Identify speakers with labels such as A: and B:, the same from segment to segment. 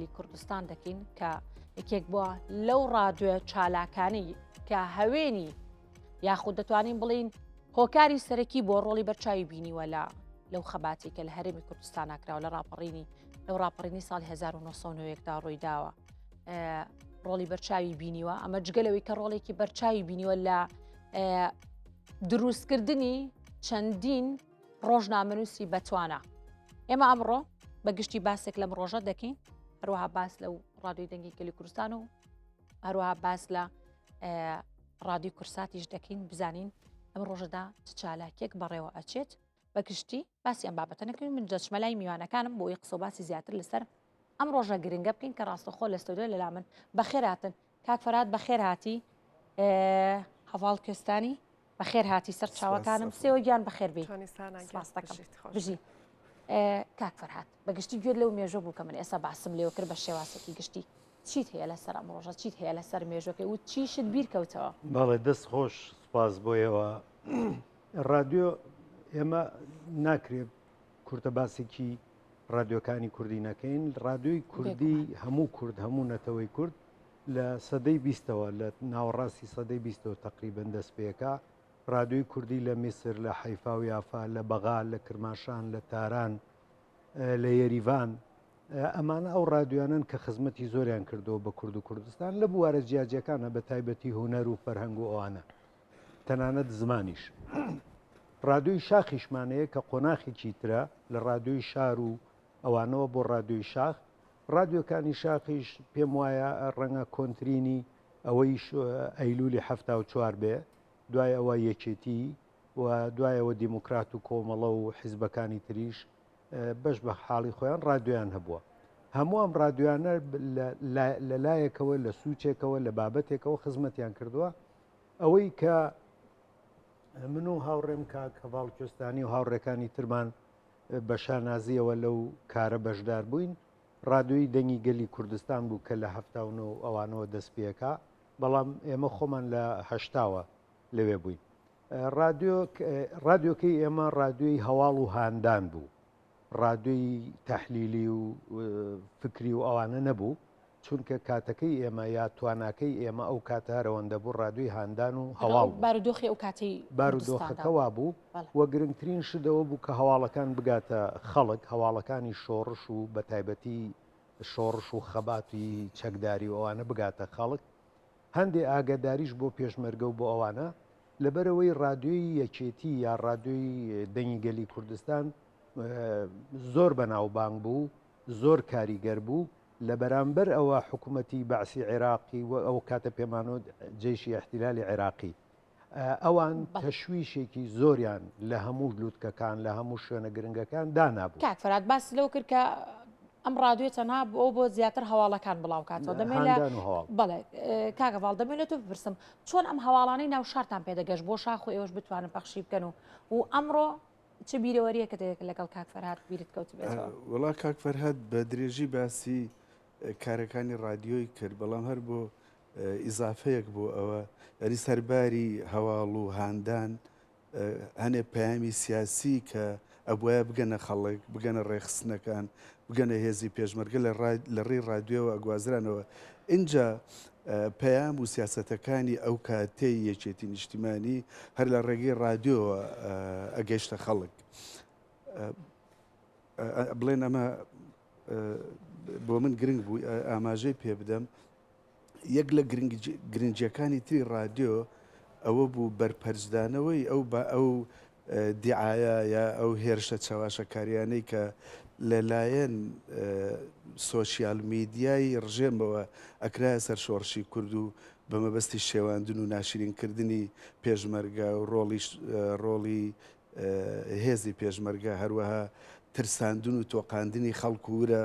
A: کوردستان دەکەین کە یەکێک بووە لەو ڕادوێ چالاکانەی کە هەوێنی یاخود دەتوانین بڵین هۆکاری سەرەکی بۆ ڕۆڵی بەرچاوی بینیوە لە لەو خەباتی کە لە هەرێمی کوردستان ناکراوە لە ڕاپەڕینی لەو ڕاپەڕینی ساڵی 1990 دا ڕووی داوە ڕۆڵی بەرچاوی بینیوە ئەمە جگە لەوەی کە ڕۆڵێکی بەرچاوی بینیوە لە دروستکردنی چەندین ڕۆژنامەنووسی بەتوانا. ئێمە ئەمڕۆ بە گشتی باسێک لەم ڕۆژە دەکەین هەروەها باس لەو ڕادیۆی دەنگی گەلی کوردستان و هەروەها باس لە ڕادیو کورساتیش دەکەین بزانین ئەم ڕۆژەدا چ چالاکێک بەڕێوە ئەچێت بە گشتی باسی ئەم بابەتە نەکەین من دەچمە لای میوانەکانم بۆی قسە باسی زیاتر لەسەر ئەم ڕۆژە گرنگە بکەین کە ڕاستەخۆ لە ستۆدیۆ لەلا من بەخێراتن کاک فەرات بەخێر هاتی هەواڵ کوێستانی بەخێر هاتی سەر چاوەکانم سێوە گیان بەخێر بی بژی کاک فەرهاد بەگشتی گوێت لەو مێژۆ بوو کە من ئێستا باسم لێوە کرد بە شێوازێکی گشتی چیت هەیە لەسەر ئەم ڕۆژە چیت هەیە لەسەر مێژۆکەی و چیشت بیر کەوتەوە؟
B: بەڵێ دەست خۆش سپاس بۆ ئێوە ڕادیۆ ئێمە ناکرێت کورتە باسێکی ڕادیۆکانی کوردی نەکەین ڕادیۆی کوردی هەموو کورد هەموو نەتەوەی کورد لە سەدەی بیستەوە لە ناوەڕاستی سەدەی بیستەوە تەقریبەن دەست پێکا ڕادیۆی کوردی لە میسر لە حەیفا و یافا لە بەغا لە کرماشان لە تاران لە یەریڤان ئەمانە ئەو ڕادیۆیانەن کە خزمەتی زۆریان کردووە بە کورد و کوردستان لە بوارە جیاجیەکانە بە تایبەتی هونەر و فەرهەنگ و ئەوانە تەنانەت زمانیش. ڕادیۆی شاخیشمان هەیە کە قۆناخێکی ترە لە ڕادیۆی شار و ئەوانەوە بۆ ڕادیۆی شاخ. ڕادیۆکانی شاخیش پێم وایە ڕەنگە کۆنترینی ئەوەی ئەیلولی 74 بێ، دوای ئەوە یەکێتی و دوای ئەوە دیموکرات و کۆمەڵە و حیزبەکانی تریش بەش بە حاڵی خۆیان ڕادیۆیان هەبووە. هەموو ئەم ڕادیۆیانە لە لایەکەوە لە سوچێکەوە لە بابەتێکەوە خزمەتیان کردووە. ئەوەی کە من و هاوڕێم کاک هەڤاڵ کوێستانی و هاوڕێکانی ترمان بە شانازیەوە لەو کارە بەشدار بووین ڕادیۆی دەنگی گەلی کوردستان بوو کە لە 79 ئەوانەوە دەست پێکا بەڵام ئێمە خۆمان لە هەشتاوە لەوێ بووین ڕادیۆ ڕادیۆکەی ئێمە ڕادیۆی هەواڵ و هاندان بوو ڕادیۆی تەحلیلی و فکری و ئەوانە نەبوو چونکە کاتەکەی ئێمە یا تواناکەی ئێمە ئەو کاتە هەرەوەندە بوو ڕادیۆی هاندان و هەواڵ بوو.
A: بارودۆخی ئەو کاتەی
B: بارودۆخەکە وا بوو و گرنگترین شت ئەوە بوو کە هەواڵەکان بگاتە خەڵک، هەواڵەکانی شۆڕش و بەتایبەتی شۆڕش و خەباتی چەکداری و ئەوانە بگاتە خەڵک. هەندێ ئاگاداریش بۆ پێشمەرگە و بۆ ئەوانە. لەبەرئەوەی ڕادیۆی یەکێتی یا ڕادیۆی دەنگی گەلی کوردستان زۆر بەناوبانگ بوو، زۆر کاریگەر بوو، لە بەرامبەر ئەوە حکوومەتی بەعسی عێراقی و ئەو کاتە پێمانوت جەیشی ئیحتیلالی عێراقی ئەوان تەشویشێکی زۆریان لە هەموو لوتکەکان لە هەموو شوێنە گرنگەکان دانابوو.
A: کاک فەرهاد باست لەوە کرد کە ئەم ڕادیۆ تەنها بۆ بۆ زیاتر هەواڵەکان بڵاو کاتەوە دەمێ لە بەڵێ کاک هەڤاڵ دەمێ لە تۆ بپرسم چۆن ئەم هەواڵانەی ناو شارتان پێدەگەشت بۆ شاخ و ئێوەش بتوانن پەخشی بکەن و و ئەمڕۆ چ بیرەوەریەکت هەیە لەگەڵ کاک فەرهاد بیرت کەوتبێتەوە؟
C: وەڵا کاک فەرهاد بە درێژی باسی کارەکانی ڕادیۆی کرد بەڵام هەر بۆ ئیزافەیەک بۆ ئەوە یاری سەرباری هەواڵ و هاندان هەنێ پەیامی سیاسی کە ئەبواە بگەنە خەڵک بگەنە ڕێخستنەکان بگەنە هێزی پێشمەرگە لە ڕێی ڕادیۆوە ئەگوازرانەوە ئینجا پەیام و سیاسەتەکانی ئەو کاتەی یەکێتی نیشتیمانی هەر لە ڕێگەی ڕادیۆوە ئەگەیشتە خەڵک. بڵێن ئەمە بۆ من گرنگ بوو ئاماژەی پێ بدەم یەک لە گرنگیەکانی تری ڕادیۆ ئەوە بوو بەرپەرچدانەوەی ئەو بە ئەو دیعایە یا ئەو هێرشە چەواشەکاریانەی کە لەلایەن سۆشیال میدیای ڕژێمەوە ئەکرایە سەر شۆڕشی کورد و بە مەبەستی شێواندن و ناشرینکردنی پێشمەرگە و ڕۆڵی ڕۆڵی هێزی پێشمەرگە، هەروەها ترساندن و تۆقاندنی خەڵک و ورە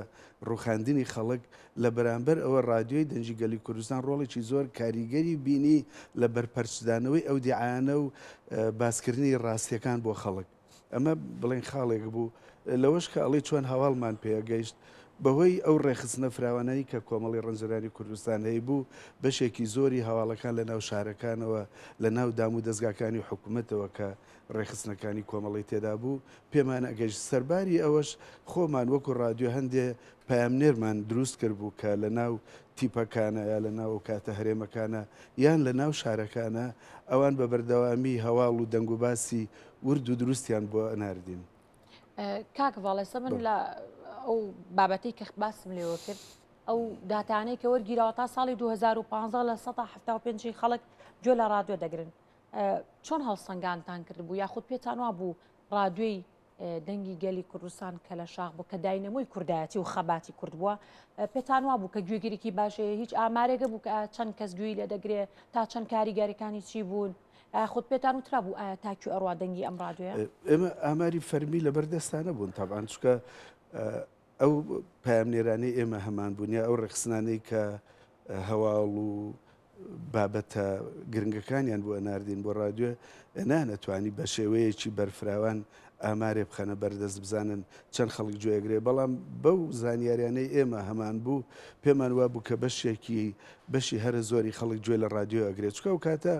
C: ڕووخاندنی خەڵک، لە بەرامبەر ئەوە ڕادیۆی دەنگی گەلی کوردستان ڕۆڵێکی زۆر کاریگەری بینی لە بەرپەرچدانەوەی ئەو دیعایانە و باسکردنی ڕاستیەکان بۆ خەڵک. ئەمە بڵێن خاڵێک بوو. لەوەش کە ئەڵێی چۆن هەواڵمان پێ گەیشت. بەهۆی ئەو ڕێکخستنە فراوانەی کە کۆمەڵی ڕەنجدەرانی کوردستان هەیبوو، بەشێکی زۆری هەواڵەکان لە ناو شارەکانەوە، لە ناو دام و دەزگاکانی حکومەتەوە کە ڕێکخستنەکانی کۆمەڵەی تێدا بوو، پێمان ئەگەیشت. سەرباری ئەوەش خۆمان وەکو ڕادیۆ هەندێ پەیامنێرمان دروست کردبوو کە لە ناو تیپەکانە یا لە ناو ئەو کاتە هەرێمەکانە یان لە ناو شارەکانە ئەوان بە بەردەوامی هەواڵ و دەنگوباسی ورد و دروستیان بۆ ئەناردین.
A: کاک ڤاڵێسە من لە ئەو بابەتەی کە باسم لێوە کرد ئەو داتانەی کە وەرگیراوە تا ساڵی 2015 لە 175 خەڵک گوێ لە ڕادیۆ دەگرن چۆن هەڵسەنگانتان کردبوو یاخود پێتان وا بوو ڕادیۆی دەنگی گەلی کوردستان کە لە شاخ بوو کە داینەمۆی کوردایەتی و خەباتی کورد بووە پێتان وا بوو کە گوێگرێکی باشەیە هیچ ئامارێکە بوو کە چەند کەس گوێی لێ دەگرێ تا چەند کاریگەریەکانی چی بوون خود پێتان وترا بوو ئایا تا کوێ ئەڕوا دەنگی ئەم ڕادیۆیە؟
C: ئێمە ئاماری فەرمی لەبەر دەستا نەبوون تەبعەن چونکە ئەو پەیامنێرانەی ئێمە هەمان بوون یا ئەو ڕێکخستنانەی کە هەواڵ و بابەتە گرنگەکانیان بۆ ئەناردین بۆ ڕادیۆ نانەتوانی بە شێوەیەکی بەرفراوان ئامارێ بخەنە بەردەست بزانن چەند خەڵک گوێگرێ بەڵام بەو زانیاریانەی ئێمە هەمان بوو پێمان وابوو کە بەشێکی بەشی هەرە زۆری خەڵک گوێ لە ڕادیۆ ئەگرێت چکە و کاتە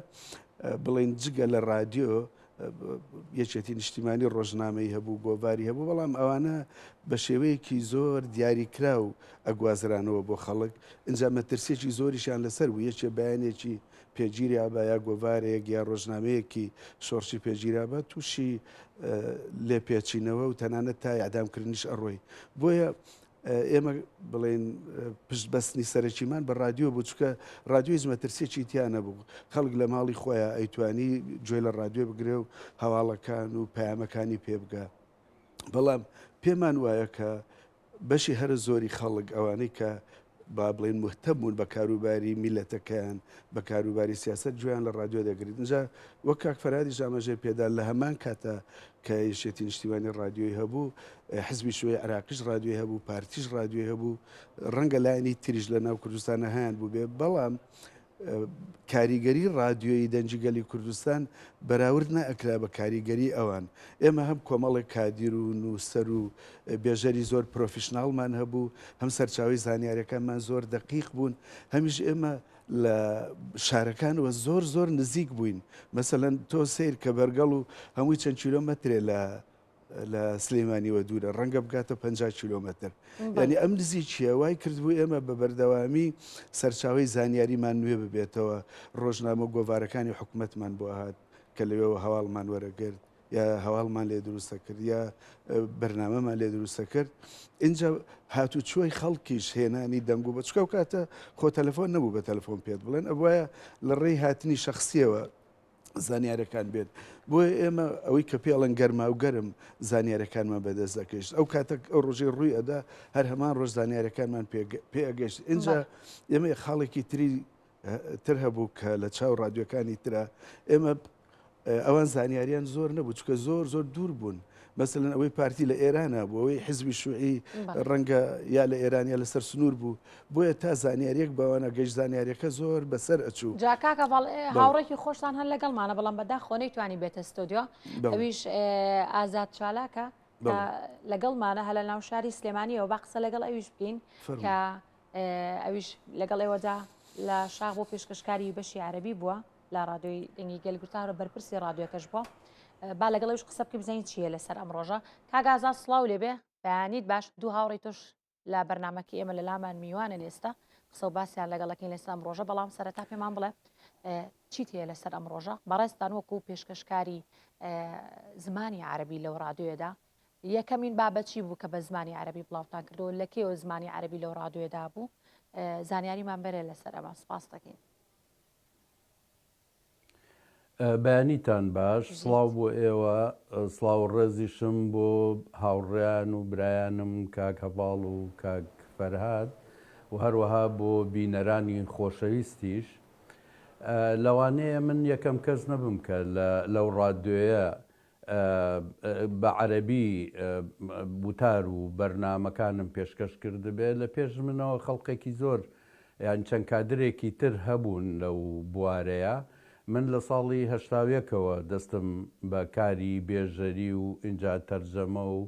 C: بڵین جگە لە ڕادیۆ یەکێتی نیشتیمانی ڕۆژنامەی هەبوو گۆڤاری هەبوو بەڵام ئەوانە بە شێوەیەکی زۆر دیاریکراو ئەگوازرانەوە بۆ خەڵک ئینجا مەترسیەکی زۆریشیان لەسەر بوو یەکێ بەیانێکی پێگیرابا یا گۆڤارێک یا ڕۆژنامەیەکی شۆڕشی پێگیرابا تووشی لێپێچینەوە و تەنانەت تا ئیعدامکردنیش ئەڕۆی بۆیە ئێمە بڵێن پشت بەستنی سەرەکیمان بە ڕادیۆ بوو چکە ڕادیۆ هیچ مەترسیەکی تیا نەبوو خەڵک لە ماڵی خۆیان ئەیتوانی گوێ لە ڕادیۆ بگرێ و هەواڵەکان و پەیامەکانی پێ بگا بەڵام پێمان وایە کە بەشی هەرە زۆری خەڵک ئەوانەی کە با بڵێین موهتەم بوون بە کاروباری میللەتەکەیان، بە کاروباری سیاسەت گوێیان لە ڕادیۆ دەگرت. ئینجا وەک کاک فەرهادیش ئاماژەی پێدا لە هەمان کاتا کە یەکێتی نیشتیمانی ڕادیۆی هەبوو، حزبی شیوعی عێراقیش ڕادیۆی هەبوو، پارتیش ڕادیۆی هەبوو، ڕەنگە لایەنی تریش لە ناو کوردستانا هەیان بووبێ، بەڵام کاریگەری ڕادیۆیی دەنگی گەلی کوردستان بەراورد نەئەکرا بە کاریگەری ئەوان. ئێمە هەم کۆمەڵێک کادیر و نووسەر و بێژەری زۆر پرۆفیشناڵمان هەبوو، هەم سەرچاوەی زانیاریەکانمان زۆر دەقیق بوون، هەمیش ئێمە لە شارەکانەوە زۆر زۆر نزیک بووین. مەسەلەن تۆ سەیر کە بەرگەڵ و هەمووی چەند کیلۆمەترێ لە لە سلێمانیوە دوورە ڕەنگە بگاتە 50 کیلۆمەتر یعنی ئەم نزیکیە وای کردبوو ئێمە بە بەردەوامی سەرچاوی زانیاریمان نوێ ببێتەوە ڕۆژنامە گۆڤارەکانی حکومەتمان بۆ هات کە لەوێەوە هەواڵمان وەرەگرت یا هەواڵمان لێ دروستە کرد یا بەرنامەمان لێ دروستە کرد اینجا هاتوچۆی خەڵکیش هێنانی دەنگ و بەچکە و کاتە خۆ تەلەفۆن نەبوو بە تەلەفۆن پێت بڵێن ئەبواە لە ڕێی هاتنی شخصیەوە زانیارەکان بێت بۆیە ئێمە ئەوەی کە پێڵەن گەرما و گەرم زانیارەکانمان بەدەست دەکەشت ئەو کاتە ئەو ڕۆژەی ڕووی ئەدا هەر هەمان ڕۆژ زانیارەکانمان پێ ئەگەشت اینجا ئێمە خاڵێکی تری تر هەبوو کە لە چاو ڕادیۆکانی ترە ئێمە ئەوان زانیاریان زۆر نەبوو چکە زۆر زۆر دوور بوون مەسەلەن ئەوەی پارتی لە ئێرانە بوو ئەوەی حزبی شوعی ڕەنگە یا لە ئێران یا لەسەر سنوور بوو بۆیە تا زانیاریەک بەوانە گەشت زانیاریەکە زۆر بەسەر ئەچوو.
A: جا کاکە ڤاڵ هاوڕێکی خۆشتان هەر لەگەڵمانە بەڵام بەداخەوە نەیتوانی بێتە ستۆدیۆ ئەویش ئازاد چالاکە لەگەڵمانە هەر لە ناو شاری سلێمانیەوە با قسە لەگەڵ ئەویش بکەین کە ئەویش لەگەڵ ئێوەدا لە شاخ بۆ پێشکەشکاری بەشی عەرەبی بووە. لە ڕادیۆی دەنگی گەل گوتار و بەرپرسی ڕادیۆکەش بووە با لەگەڵ ئەویش قسە بکەین بزانین چییە لەسەر ئەم ڕۆژە کاک ئازاد سڵاو لێبێ بەیانیت باش دوو هاوڕێی تۆش لە بەرنامەکەی ئێمە لە لامان میوانن ئێستا قسە و باسیان لەگەڵەکەین لەسەر ئەم ڕۆژە بەڵام سەرەتا پێمان بڵێ چیت هەیە لەسەر ئەم ڕۆژە بەڕێزتان وەکو پێشکەشکاری زمانی عەرەبی لەو ڕادیۆیەدا یەکەمین بابەت چی بوو کە بە زمانی عەرەبی بڵاوتان کردەوە لە کێوە زمانی عەرەبی لەو ڕادیۆیەدا بوو زانیاریمان بەرێ لەسەر ئەمە سپاس دەکەین.
D: بەیانیتان باش سڵاو بۆ ئێوە سڵاو و ڕێزیشم بۆ هاوڕێیان و برایانم کاک هەڤاڵ و کاک فەرهاد و هەروەها بۆ بینەرانی خۆشەویستیش لەوانەیە من یەکەم کەس نەبم کە لەو ڕادیۆیە بە عەرەبی وتار و بەرنامەکانم پێشکەش کردبێ، لە پێش منەوە خەڵقێکی زۆر یان چەند کادرێکی تر هەبوون لەو بوارەیا. من لە ساڵی هەشتاویەکەوە دەستم بە کاری بێژەری و ئینجا تەرجەمە و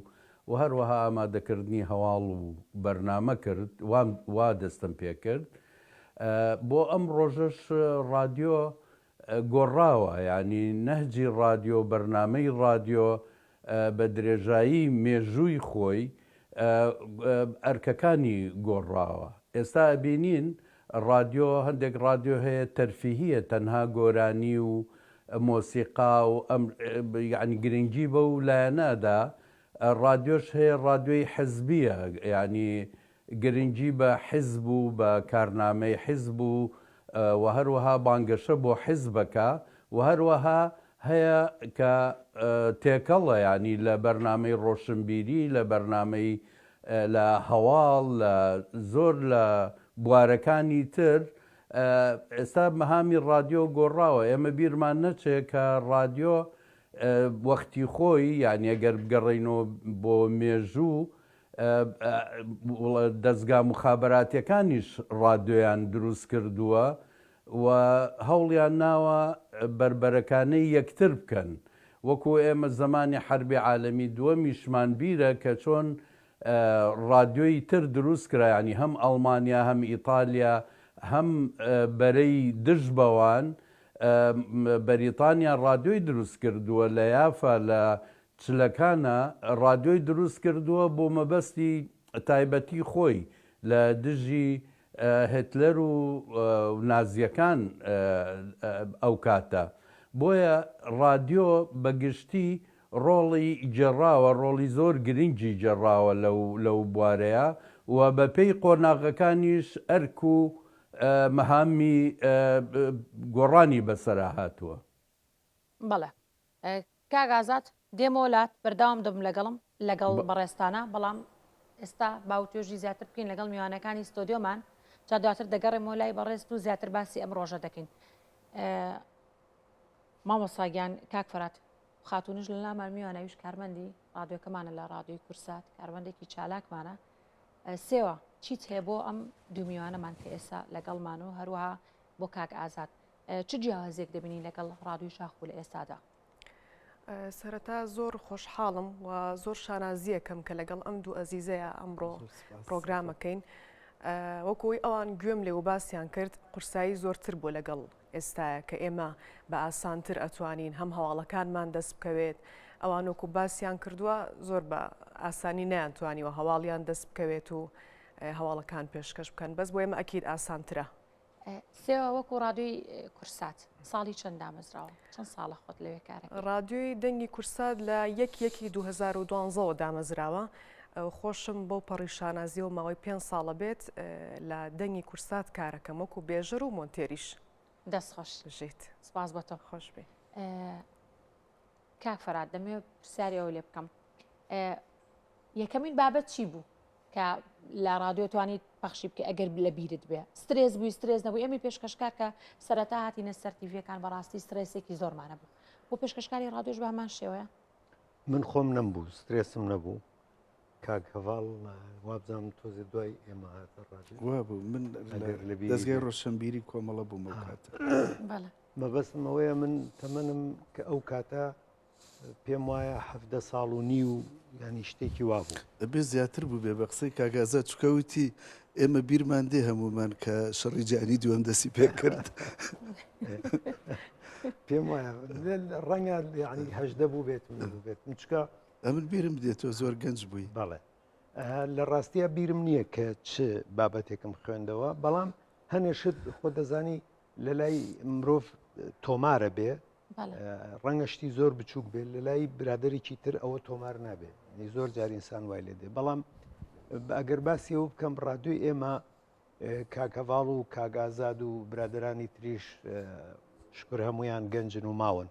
D: و هەروەها ئامادەکردنی هەواڵ و بەرنامە کرد وام وا دەستم پێکرد بۆ ئەم ڕۆژەش ڕادیۆ گۆڕاوە یانی نەهجی ڕادیۆ بەرنامەی ڕادیۆ بە درێژایی مێژووی خۆی ئەرکەکانی گۆڕاوە. ئێستا ئەبینین ڕادیۆ هەندێک ڕادیۆ هەیە تەرفیهیە تەنها گۆرانی و مۆسیقا و ئەم یانی گرنگی بەو لایەنە ئەدا، ڕادیۆش هەیە ڕادیۆی حزبیە یانی گرنگی بە حزب و بە کارنامەی حزب و و هەروەها بانگەشە بۆ حزب ئەکا و هەروەها هەیە کە تێکەڵە یانی لە بەرنامەی ڕۆشنبیری لە بەرنامەی لە هەواڵ لە زۆر لە بوارەکانی تر ئێستا مەهامی ڕادیۆ گۆڕاوە ئێمە بیرمان نەچێ کە ڕادیۆ وەختی خۆی یانی ئەگەر بگەڕێینەوە بۆ مێژوو دەزگا موخابەراتیەکانیش ڕادیۆیان دروست کردووە و هەوڵیان ناوە بەربەرەکانەی یەکتر بکەن وەکو ئێمە زەمانی حەربی عالەمی دووەمیشمان بیرە کە چۆن ڕادیۆی تر دروست کرا یانی هەم ئەڵمانیا هەم ئیتالیا هەم بەرەی دژ بەوان بەریتانیا ڕادیۆی دروست کردووە لە یافا لە چلەکانە ڕادیۆی دروست کردووە بۆ مەبەستی تایبەتی خۆی لە دژی هێتلەر و نازیەکان ئەو کاتە. بۆیە ڕادیۆ بە گشتی ڕۆڵی گێڕاوە، ڕۆڵی زۆر گرنگی گێڕاوە لەو لەو بوارەیا و بە پێی قۆناغەکانیش ئەرک و مەهامی گۆڕانی بەسەرا هاتووە.
A: بەڵێ کاک ئازاد دێمەوە لات بەردەوام دەبم لەگەڵم لەگەڵ بەڕێزتانە بەڵام ئێستا باوتێژی زیاتر بکەین لەگەڵ میوانەکانی ستۆدیۆمان جا دواتر دەگەڕێمەوە لای بەڕێزت و زیاتر باسی ئەم ڕۆژە دەکەین مامۆساگیان کاک فەرات خاتونش لە لامان میوانەویش کارمەندی ڕادیۆکەمانە لە ڕادیۆی کورسات کارمەندێکی چالاکمانە سێوە چیت هەیە بۆ ئەم دوو میوانەمان کە ئێستا لەگەڵمان و هەروەها بۆ کاک ئازاد چ جیاوازیەک دەبینی لەگەڵ ڕادیۆی شاخ و لە ئێستادا؟
E: سەرەتا زۆر خۆشحاڵم و زۆر شانازیەکەم کە لەگەڵ ئەم دوو ئەزیزەیە ئەمڕۆ پرۆگرامەکەین وەکوی ئەوان گوێم لێ و باسییان کرد قورسایی زۆرتر بوو لەگەڵ ئێستاە کە ئێمە بە ئاسانتر ئەتوانین هەم هەواڵەکانمان دەست بکەوێت ئەوان وەکو باسییان کردووە زۆر بە ئاسانی نەیانتوانیوە هەواڵیان دەست بکەوێت و هەواڵەکان پێشکەش بکەن بەس بۆ ئێمە ئەکید ئاسانترە.
A: سێوە وەکو ڕادیۆی کورسات ساڵی چەند دامەزراوە؟ چەند ساڵە خۆت لەوێ کارەکەی؟
E: ڕادیۆی دەنگی کورسات لە یەک یەکی 2012ەوە دامەزراوە خۆشم بەو پەڕی شانازیەوە ماوەی پێنج ساڵە بێت لە دەنگی کورسات کارەکەم وەکو بێژەر و مۆنتێریش.
A: دەست خۆش.
E: بژیت.
A: سپاس بۆ تۆ.
E: خۆش بی.
A: کاک فەرات دەمەوێت پرسیاری ئەوە لێ بکەم یەکەمین بابەت چی بوو کە لە ڕادیۆ توانیت پەخشی بکە ئەگەر لە بیرت بێ سترێس بووی سترێس نەبوو ئێمەی پێشکەشکار کە سەرەتا هاتینە سەر تیڤیەکان بەڕاستی سترێسێکی زۆرمانە بوو بۆ پێشکەشکاری ڕادیۆش بە هەمان شێوەیە
B: من خۆم نەمبوو سترێسم نەبوو کاک هەڤاڵ وابزانم تۆزێ دوای ئێمە هاتە ڕادیۆ
C: وابوو من
B: ئەگەر لە بیری
C: دەزگای
B: بێ.
C: ڕۆشنبیری کۆمەڵە بووم ئەو کاتە
A: بەڵێ
B: مەبەستم ئەوەیە من تەمەنم کە ئەو کاتە پێم وایە 17 ساڵ و نیو یانی شتێکی وا بوو.
C: ئەبێ زیاتر بووبێ بە قسەی کاک ئازاد چونکە وتی ئێمە بیرمان دێ هەموومان کە شەڕی جیهانی دووەم دەستی پێ کرد.
B: پێم وایە ڕەنگە یانی 18 بوو بێت و نەبوو بێت چونکە
C: ئەمن بیرم دێت تۆ زۆر گەنج بووی.
B: بەڵێ لە ڕاستیا بیرم نییە کە چ بابەتێکم خوێندەوە بەڵام هەنێ شت خۆ دەزانی لە لای مرۆڤ تۆمارە بێ ڕەنگە شتی زۆر بچووک بێت لە لای برادێکی تر ئەوە تۆمار نابێت زۆر جار ئینسان وای لێ دێ بەڵام ئەگەر باسی ئەو بکەم ڕادوی ئێمە کاکەڤاڵ و کاگازاد و برادرانی تریش شکر هەمویان گەنجن و ماون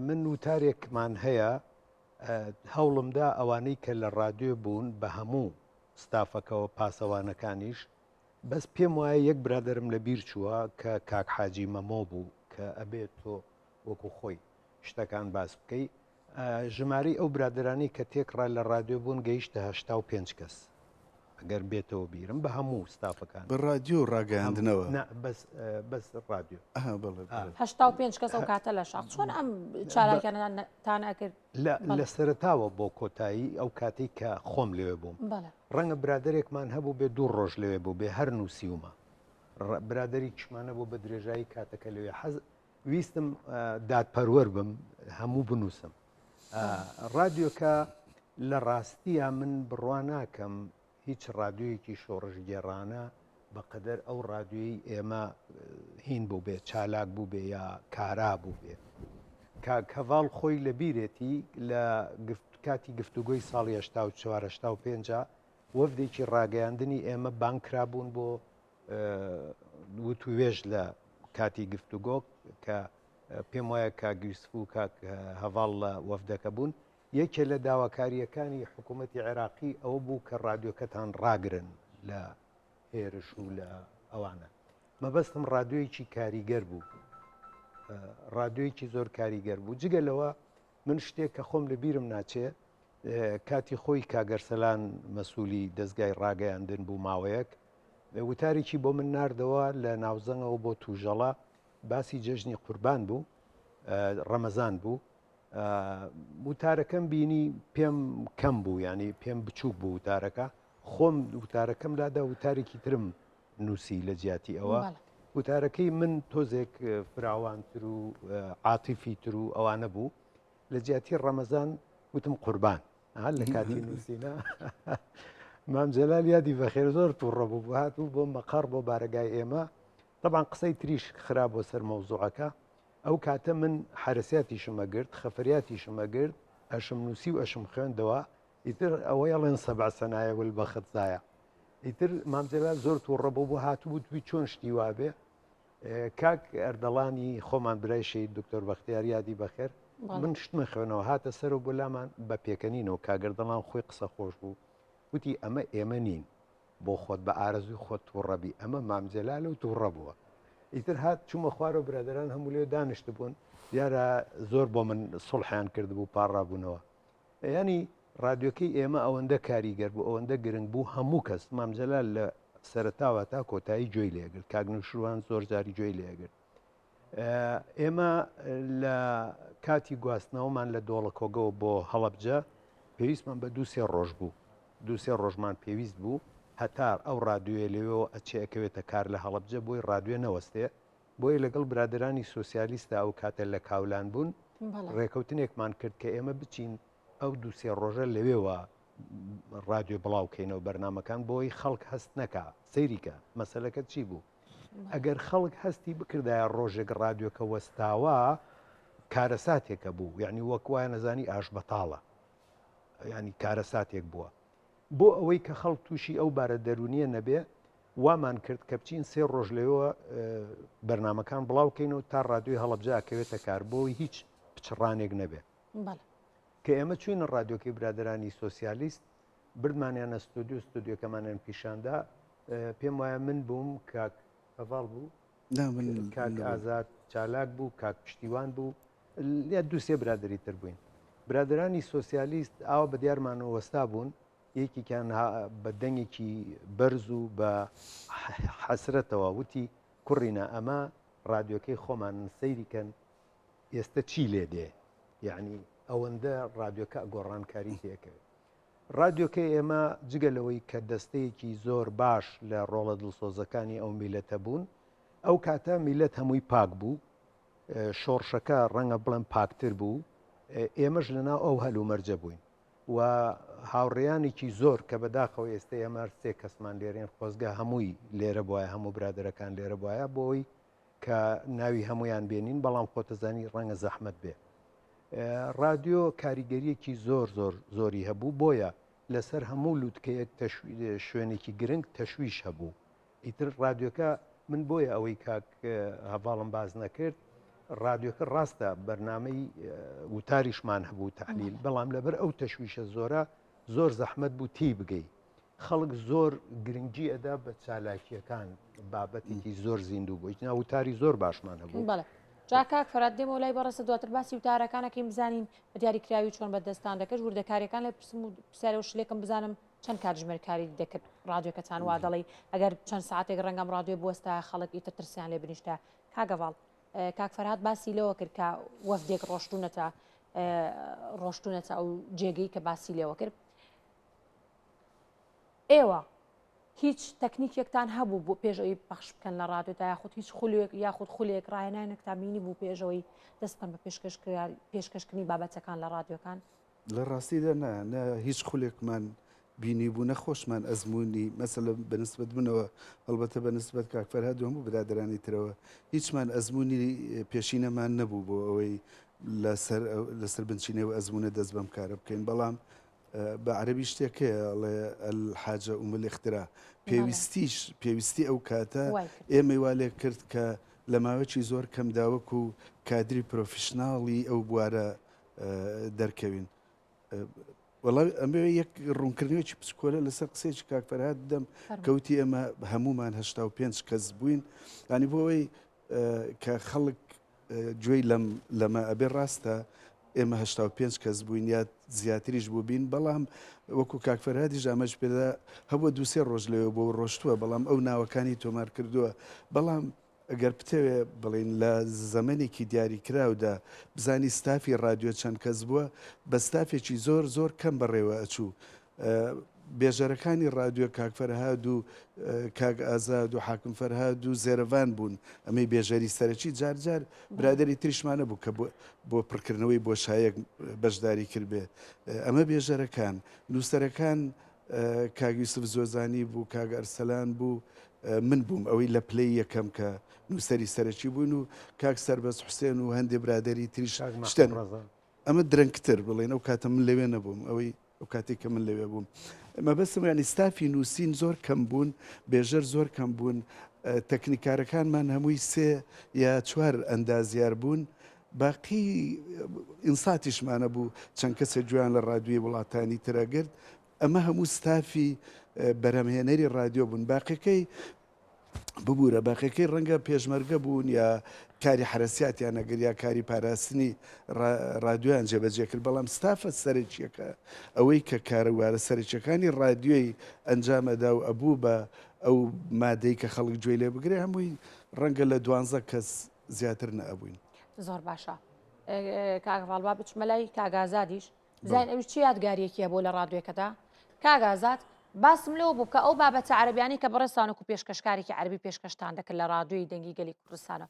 B: من وتارێکمان هەیە هەوڵمدا ئەوانەی کە لە ڕادیۆ بوون بە هەموو ستافەکەەوە پاسەوانەکانیش بەس پێم وایە یەک برادەرم لە بیر چووە کە کاک حاجی مەمۆ بوو کە ئەبێت تۆ وەکو خۆی شتەکان باس بکەی ژمارەی ئەو برادرانی کە تێکڕا لە ڕادیۆ بوون گەیشتە 85 کەس. ئەگەر بێتەوە بیرم بە هەموو ستافەکان.
C: بە ڕادیۆ و ڕاگەیاندنەوە؟
B: نا بەس بەس ڕادیۆ.
C: ئەها بەڵێ بەڵێ.
A: 85 کەس ئەو کاتە لە شاخ چۆن ئەم چالاکیانەتان ئەکرد؟
B: لە لە سەرەتاوە بۆ کۆتایی ئەو کاتەی کە خۆم لەوێ بووم.
A: بەڵێ.
B: ڕەنگە برادەرێکمان هەبوو بێ دوو ڕۆژ لەوێ بوو بێ هەر نووسیومە. برادەریکیشمان هەبوو بە درێژایی کاتەکە لەوێ حەز ویستم دادپەروەر بم هەموو بنووسم. ڕادیۆکە لە ڕاستییا من بڕوا ناکەم هیچ ڕادیۆیەکی شۆڕشگێڕانە بەقەدەر ئەو ڕادیۆی ئێمە هین بووبێ چالاک بووبێ یا کارا بووبێ. کاک هەڤاڵ خۆی لە بیرێتی لە کاتی گفتوگۆی ساڵی 84 85 وەفدێکی ڕاگەیاندنی ئێمە بانگ کرابوون بۆ وتوێژ لە کاتی گفتوگۆ کە پێم وایە کاک یوسف و کاک هەڤاڵ لە وەفدەکە بوون، یەکێ لە داواکارییەکانی حکوومەتی عێراقی ئەوە بوو کە ڕادیۆکەتان ڕاگرن لە هێرش و لە ئەوانە. مەبەستم ڕادیۆیەکی کاریگەر بوو، ڕادیۆیەکی زۆر کاریگەر بوو. جگە لەوە من شتێک کە خۆم لە بیرم ناچێ، کاتی خۆی کاک ئەرسەلان مەسوولی دەزگای ڕاگەیاندن بوو ماوەیەک وتارێکی بۆ من ناردەوە لە ناوزەنگەوە بۆ توژەڵە، باسی جەژنی قوربان بوو ڕەمەزان بوو وتارەکەم بینی پێم کەم بوو ینی پێم بچووک بوو وتارەکە خۆم وتارەکەم لادا وتارێکی ترم نووسی لە جیاتی ئەوە وتارەکەی من تۆزێک فراوانتر و عاتیفی تر و ئەوانە بوو لە جیاتی ڕەمەزان وتم قوربان لە کاتی نووسینە مام جەلال یادی بەخێر زۆر تووڕە بوو هات و بۆ مەقەڕ بۆ بارەگای ئێمە تەبعەن قسەی تریش خرا بۆ سەر مەوزوعەکە، ئەو کاتە من حەرەسیاتیشم ئەگرت، خەفەریاتیشم ئەگرت، ئەشم نووسی و ئەشم خوێندەوە، ئیتر ئەوەی ئەڵێن سەبع سەنایە والبەخت زایە. ئیتر مام جەلال زۆر تووڕە بوو بۆ هاتبوو توی چۆن شتی وابێ. کاک ئەردەڵانی خۆمان برای شەهید دکتۆر بەختیار یادی بەخێر، من شتمە خوێنەوە هاتە سەرەوە بۆ لامان بە پێکەنینەوە کاک ئەردەڵان خۆی قسە خۆش بوو وتی ئەمە ئێمە نین. بۆ خۆت بە ئارەزووی خۆت توڕە بی ئەمە مام جەلالە و توڕە بووە ئیتر هات چوومە خوارەوە برادەران هەموو لێ دانیشتبوون دیارە زۆر بۆ من سوڵحیان کردبوو پاڕابوونەوە ینی ڕادیۆکەی ئێمە ئەوەندە کاریگەر بوو ئەوەندە گرنگ بوو هەموو کەس مام جەلال لە سەرەتاوە تا کۆتایی گوێی لێگرت کاک نوشروان زۆر جاری گوێی لێگرت ئێمە لە کاتی گواستنەوەمان لە دۆڵەکۆگەوە بۆ هەڵەبجە پێویستمان بە دوو سێ ڕۆژ بوو دوو سێ ڕۆژمان پێویست بوو هەتا ئەو ڕادیۆیە لەوێوە ئەچێ ئەکەوێتە کار لە هەڵەبجە بۆی ڕادیۆ نەوەستێ بۆیە لەگەڵ برادەرانی سۆسیالیستا ئەو کاتە لە کاولان بوون ڕێکەوتنێکمان کرد کە ئێمە بچین ئەو دوو سێ ڕۆژە لەوێوە ڕادیۆ بڵاو کەینەوە بەرنامەکان بۆی خەڵک هەست نەکا سەیریکە مەسەلەکە چی بوو ئەگەر خەڵک هەستی بکردایە ڕۆژێک ڕادیۆکە وەستاوە کارەساتێکە بوو یعنی وەک وایە نەزانی ئاش بەتاڵە ینی کارەساتێک بووە بۆ ئەوەی کە خەڵک تووشی ئەو بارە دەرونیە نەبێ وامان کرد کە بچین سێ ڕۆژ لەوێوە بەرنمەکان بڵاوکەین و تا ڕادیۆی هەڵەبجە ئەکەوێتە کار بۆی هیچ پچڕانێک نەبێ کە ئێمە چوینە ڕادیۆکەی برادرانی سۆسیالیست بردمانیانە ستۆدیۆ ستۆدیۆکەمانیان پیشاندا پێم وایە من بووم کاک هەڤاڵ بوو کاک ئازاد چالاک بوو کاک پشتیوان بوو یا دووسێ برادری تر بووین برادرانی سۆسیالیست ئاوا بە دیارمانەوە وەستا بوون یەکێکیان بە دەنگێکی بەرز و بە حەسرەتەوە وتی کوڕینە ئەمە ڕادیۆکەی خۆمان سەیری کەن ئێستە چی لێ دێ یعنی ئەوەندە ڕادیۆکە گۆڕانکاری تێکەوێت ڕادیۆکەی ئێمە جگە لەوەی کە دەستەیەکی زۆر باش لە ڕۆڵە دڵسۆزەکانی ئەو میلەتە بوون، ئەو کاتە میلەت هەمووی پاک بوو، شۆڕشەکە ڕەنگە بڵێم پاکتر بوو، ئێمەش لەناو ئەو هەلومەرجە بووین و هاوڕێیانێکی زۆر کە بەداخەوە ئێستە ئێمە سێ کەسمان لێرەین، خۆزگە هەمووی لێرە بوایە، هەموو برادەرەکان لێرە بوایە بۆ ئەوەی کە ناوی هەموویان بێنین، بەڵام خۆتەزانی ڕەنگە زەحمەت بێ. ڕادیۆ کاریگەریەکی زۆر زۆر زۆری هەبوو بۆیە لەسەر هەموو لوتکەیەک شوێنێکی گرنگ تەشویش هەبوو ئیتر ڕادیۆکە من بۆیە ئەوەی کاک هەڤاڵم باز نەکرد ڕادیۆکە ڕاستە بەرنمەی وتاریشمان هەبوو تحلیل بەڵام لەبەر ئەو تەشویشە زۆرە زۆر زەحمەت بوو تی بگەی خەڵک زۆر گرنگی ئەدا بە چالاکییەکان بابەتێکی زۆر زیندوو بوو نا وتاری زۆر باشمان هەبوو.
A: بەڵێ جا کاک فەرات دێمەوە لای بەڕێزت دواتر باسی وتارەکان ئەکەین بزانین بە دیاریکراوی چۆن بە دەستان دەکەش وردەکاریەکان لێ پرسم و پرسیارەوە شلێکم بزانم. چەند کاتژمێر کاری دەکرد ڕادیۆکەتان وا دەڵێی ئەگەر چەند ساعتێک ڕەنگەم ڕادیۆ بوەستە خەڵک ئیتر ترسیان لێ بنیشتە کاک هەڤاڵ کاک فەرهاد باسی لەوە کرد کە وەفدێک ڕۆشتونەتە ڕۆشتونەتە ئەو جێگەی کە باسی لێوە کرد ئێوە هیچ تەکنیکێکتان هەبوو بۆ پێش ئەوی پەخش بکەن لە ڕادیۆدا یاخود هیچ خولێک یاخود خولێک ڕاهێنانێکتان بینی بوو پێشەوەی دەست بکەن بە پێشکەشکردنی بابەتەکان لە ڕادیۆکان؟
C: لە ڕاستیدا نا، نە هیچ خولێکمان بینیبوو نە خۆشمان ئەزموونی مەسەلە بە نسبەت منەوە هەڵبەتە بە نسبەت کاک فەرهاد و هەموو برادەرانی ترەوە هیچمان ئەزموونی پێشینەمان نەبوو بۆ ئەوەی لەسەر لەسەر بنچینەی و ئەزموونە دەست بەم کارە بکەین بەڵام بە عەرەبی شتێک هەیە ئەڵێ الحاجە ام الاختراع پێویستیش پێویستی ئەو کاتە ئێمەی وا لێ کرد کە لە ماوەیەکی زۆر کەمدا وەکو کادری پرۆفیشناڵی ئەو بوارە دەرکەوین. وەڵا ئەمەوێ یەک ڕوونکردنەوەیەکی بچکۆلە لەسەر قسەیەکی کاک فەرهاد بدەم کەوتی ئێمە هەمومان 85 کەس بووین ینی بۆ ئەوەی کە خەڵک گوێی لەم لەمە ئەبێ ڕاستە ئێمە 85 کەس بووین یا زیاتریش بوو بین بەڵام وەکو کاک فەرهادیش ئاماژ پێدا هەبووە دووسێ ڕۆژ لەوێ بۆ ڕۆشتووە بەڵام ئەو ناوەکانی تۆمار کردووە بەڵام گەر بتەوێ بڵێین لە زەمەنێکی دیاریکراودا بزانی ستافی ڕادیۆ چەند کەس بووە، بە ستافێکی زۆر زۆر کەم بەڕێوە ئەچوو. بێژەرەکانی ڕادیۆ کاک فەرهاد و کاک ئازاد و حاکم فەرهاد و زێرەڤان بوون. ئەمەی بێژەری سەرەکی جار جار برادەری تریشمان هەبوو کە بۆ پڕکردنەوەی بۆشایەک بەشداری کردبێ. ئەمە بێژەرەکان. نووسەرەکان کاک یوسف زۆزانی بوو، کاک ئەرسەلان بوو، من بووم ئەوەی لە پلەی یەکەم کە نووسەری سەرەکی بووین و کاک سەربەست حوسێن و هەندێ برادەری تریش شتن. ئەمە درەنگتر بڵێن ئەو کاتە من لەوێ نەبووم ئەوەی ئەو کاتێک کە من لەوێ بووم مەبەستم ینی ستافی نووسین زۆر کەم بوون بێژەر زۆر کەم بوون تەکنیکارەکانمان هەمووی سێ یا چوار ئەندازیار بوون باقی ئینساتیشمانە بوو چەند کەسێک گوێیان لە ڕادیۆی وڵاتانی ترە گرت ئەمە هەموو ستافی بەرهەمهێنەری ڕادیۆ بوون باقیەکەی ببوورە باقیەکەی ڕەنگە پێشمەرگە بوون یا کاری حرەسیاتیان نەگر یا کاری پاراستنی ڕادیۆیان جێبەجێ کرد بەڵام ستافە سەرەکیەکە ئەوەی کە کاروبارە سەرەکیەکانی ڕادیۆی ئەنجامەدا و ئەبوو بە ئەو مادەی کە خەڵک گوێی لێ بگرێ هەمووی ڕەنگە لە دوانزە کەس زیاتر نەئەبووین.
A: زۆر باشە کاک هەڤاڵ با بچمە لای کاک ئازادیش بزانین ئەویش چ یادگاریەکی هەبوو لە ڕادیۆکەدا کاک ئازاد باسم لەوە بوو کە ئەو بابەتە عەرەبیانەی کە بەڕێزتان وەکو پێشکەشکارێکی عەرەبی پێشکەشتان دەکرد لە ڕادیۆی دەنگی گەلی کوردستانەوە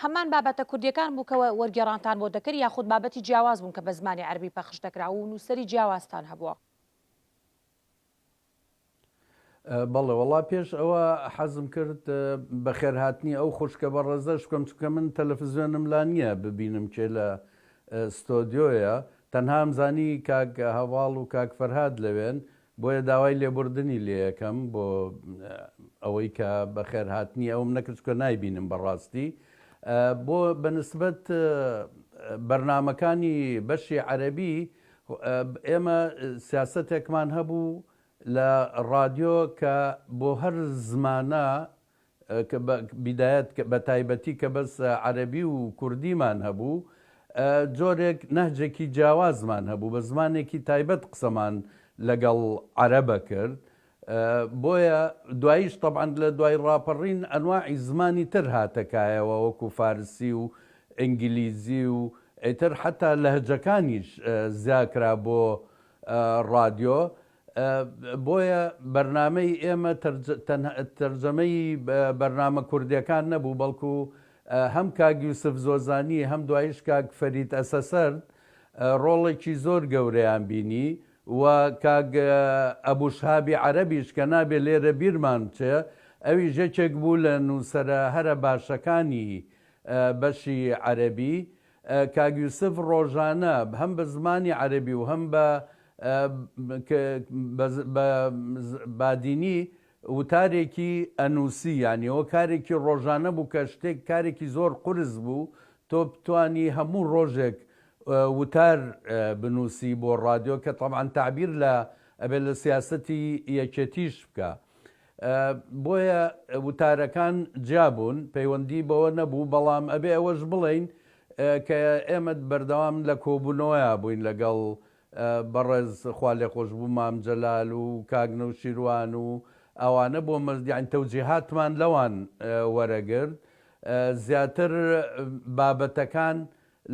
A: هەمان بابەتە کوردیەکان بوو کە وەرگێڕانتان بۆ دەکرد یاخود بابەتی جیاواز بوون کە بە زمانی عەرەبی پەخش دەکرا و نووسەری جیاوازتان هەبووە؟
D: بەڵێ وەڵا پێش ئەوە حەزم کرد بەخێرهاتنی ئەو خوشکە بەڕێزەش بکەم چونکە من تەلەفزیۆنم لا نییە ببینم کێ لە ستۆدیۆیە تەنها ئەمزانی کاک هەڤاڵ و کاک فەرهاد لەوێن بۆیە داوای لێبوردنی لێیەکەم بۆ ئەوەی کە بەخێرهاتنی ئەوم نەکرد چونکە نایبینم بەڕاستی بۆ بەنسبەت بەرنامەکانی بەشی عەرەبی ئێمە سیاسەتێکمان هەبوو لە ڕادیۆ کە بۆ هەر زمانە بیدایەت بە تایبەتی کە بەس عەرەبی و کوردیمان هەبوو جۆرێک نەهجێکی جیاوازمان هەبوو بە زمانێکی تایبەت قسەمان لەگەڵ عەرەبە کرد بۆیە دواییش تەبعەن لە دوای ڕاپەڕین ئەنواعی زمانی تر هاتە کایەوە وەکو فارسی و ئینگلیزی و ئیتر حەتا لەهجەکانیش زیا کرا بۆ ڕادیۆ بۆیە بەرنامەی ئێمە تەرجەمەی بەرنامە کوردیەکان نەبوو بەڵکو هەم کاک یوسف زۆزانی هەم دواییش کاک فەرید ئەسەسەرد ڕۆڵێکی زۆر گەورەیان بینی و کاک ئەبو شهابی عەرەبیش کە نابێ لێرە بیرمان بچێ ئەویش یەکێک بوو لە نووسەرە هەرە باشەکانی بەشی عەرەبی. کاک یوسف ڕۆژانە هەم بە زمانی عەرەبی و هەم بە بە بادینی وتارێکی ئەنووسی یانی ئەوە کارێکی ڕۆژانە بوو کە شتێک کارێکی زۆر قورس بوو تۆ بتانی هەموو ڕۆژێک وتار بنووسی بۆ ڕادیۆ کە تەبعەن تەعبیر لە ئەبێ لە سیاسەتی یەکێتیش بکا بۆیە وتارەکان جیا بوون پەیوەندی بەوە نەبوو بەڵام ئەبێ ئەوەش بڵێین کە ئێمە بەردەوام لە کۆبوونەوەیا بووین لەگەڵ. بەڕێز خوالێخۆشبوو مام جەلال و کاک نەوشیروان و ئەوانە بۆ یانی تەوجیهاتمان لەوان وەرەگرت زیاتر بابەتەکان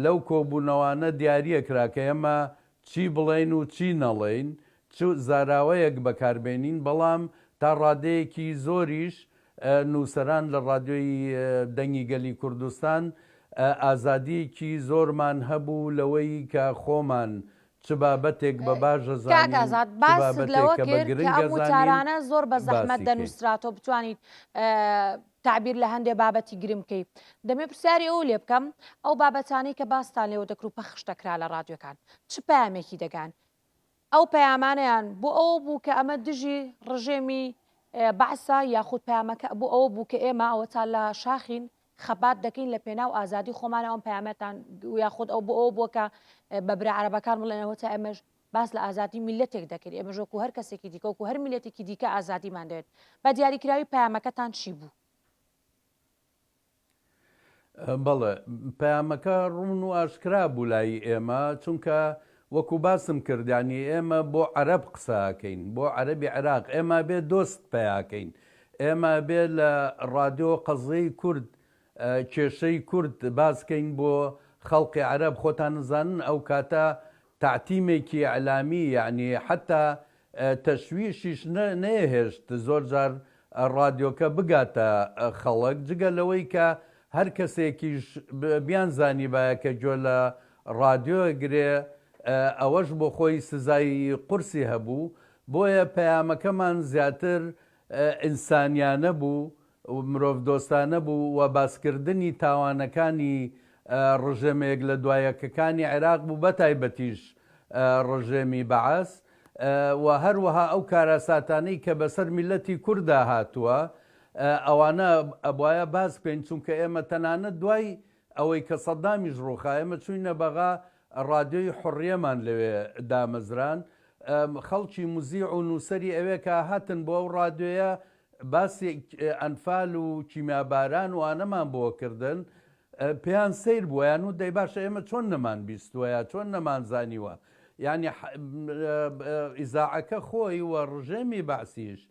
D: لەو کۆبوونەوانە دیاریەکرا کە ئێمە چی بڵێین و چی نەڵێین، چ زاراوەیەک بەکاربێنین، بەڵام تا ڕادەیەکی زۆریش نووسەران لە ڕادیۆی دەنگی گەلی کوردستان ئازادییەکی زۆرمان هەبوو لەوەی کە خۆمان چ بابەتێک بە باش
A: کاک
D: ئەزانین،
A: ئازاد
D: چ
A: باست
D: بابەتێک
A: لەوە
D: کە بە
A: کرد کە
D: گرنگ
A: ئەم
D: ئەزانین
A: وتارانە زۆر بە زەحمەت
D: باسی کەین.
A: دەنووسرا تۆ بتوانیت تەعبیر لە هەندێ بابەتی گرنگ بکەی. دەمەوێ پرسیاری ئەوە لێ بکەم ئەو بابەتانەی کە باستان لێوە دەکرد و پەخش دەکرا لە ڕادیۆکان چ پەیامێکی دەگان؟ ئەو پەیامانەیان بۆ ئەوە بوو کە ئەمە دژی ڕژێمی بەعسە یاخود پەیامەکە بۆ ئەوە بوو کە ئێمە ئەوەتا لە شاخین خەبات دەکەین لە پێناو ئازادی خۆمانە ئەم پەیامەتان یاخود ئەو بۆ ئەوە بووە کە بە برا عەرەبەکان بڵێن ئەوەتا ئێمەش باس لە ئازادی میللەتێک دەکەین ئێمەش وەکو هەر کەسێکی دیکە وەکو هەر میللەتێکی دیکە ئازادیمان دەوێت بە دیاریکراوی پەیامەکەتان چی بوو؟
D: بەڵێ پەیامەکە ڕوون و ئاشکرا بوو لای ئێمە چونکە وەکو باسم کرد یانی ئێمە بۆ عەرەب قسە ئەکەین بۆ عەرەبی عێراق ئێمە بێ دۆست پەیاکەین ئێمە بێ لە ڕادیۆ قەزیەی کورد کێشەی کورد باس کەین بۆ خەڵقی عەرەب خۆتان ئەزانن ئەو کاتە تەعتیمێکی ئیعلامی یەعنی حەتا تەشویشیش نەیەهێشت زۆر جار ڕادیۆکە بگاتە خەڵک جگە لەوەی کە هەر کەسێکیش بیانزانیبایە کە گوێ لە ڕادیۆ گرێ ئەوەش بۆ خۆی سزای قورسی هەبوو بۆیە پەیامەکەمان زیاتر ئینسانیانە بوو مرۆڤدۆستانە بوو و باسکردنی تاوانەکانی ڕژێمە یەک لە دوایەکەکانی عێراق بوو بەتایبەتیش ڕژێمی بەعس و هەروەها ئەو کارەساتانەی کە بەسەر میللەتی کورددا هاتووە ئەوانە ئەبوایە باس بکەین چونکە ئێمە تەنانەت دوای ئەوەی کە سەدامیش ڕووخا ئێمە چووینە بەغا ڕادیۆی حوڕیەمان لەوێ دامەزراند خەڵکی موزیع و نووسەری ئەوێ کە هاتن بۆ ئەو ڕادیۆیە باسی ئەنفال و کیمیاباران و ئانەمان بۆ کردن پێیان سەیر بووە یان وت دەی باشە ئێمە چۆن نەمان بیستووە یا چۆن نەمان زانیوە یعنی ئیزاعەکە خۆی و ڕژێمی بەعسیش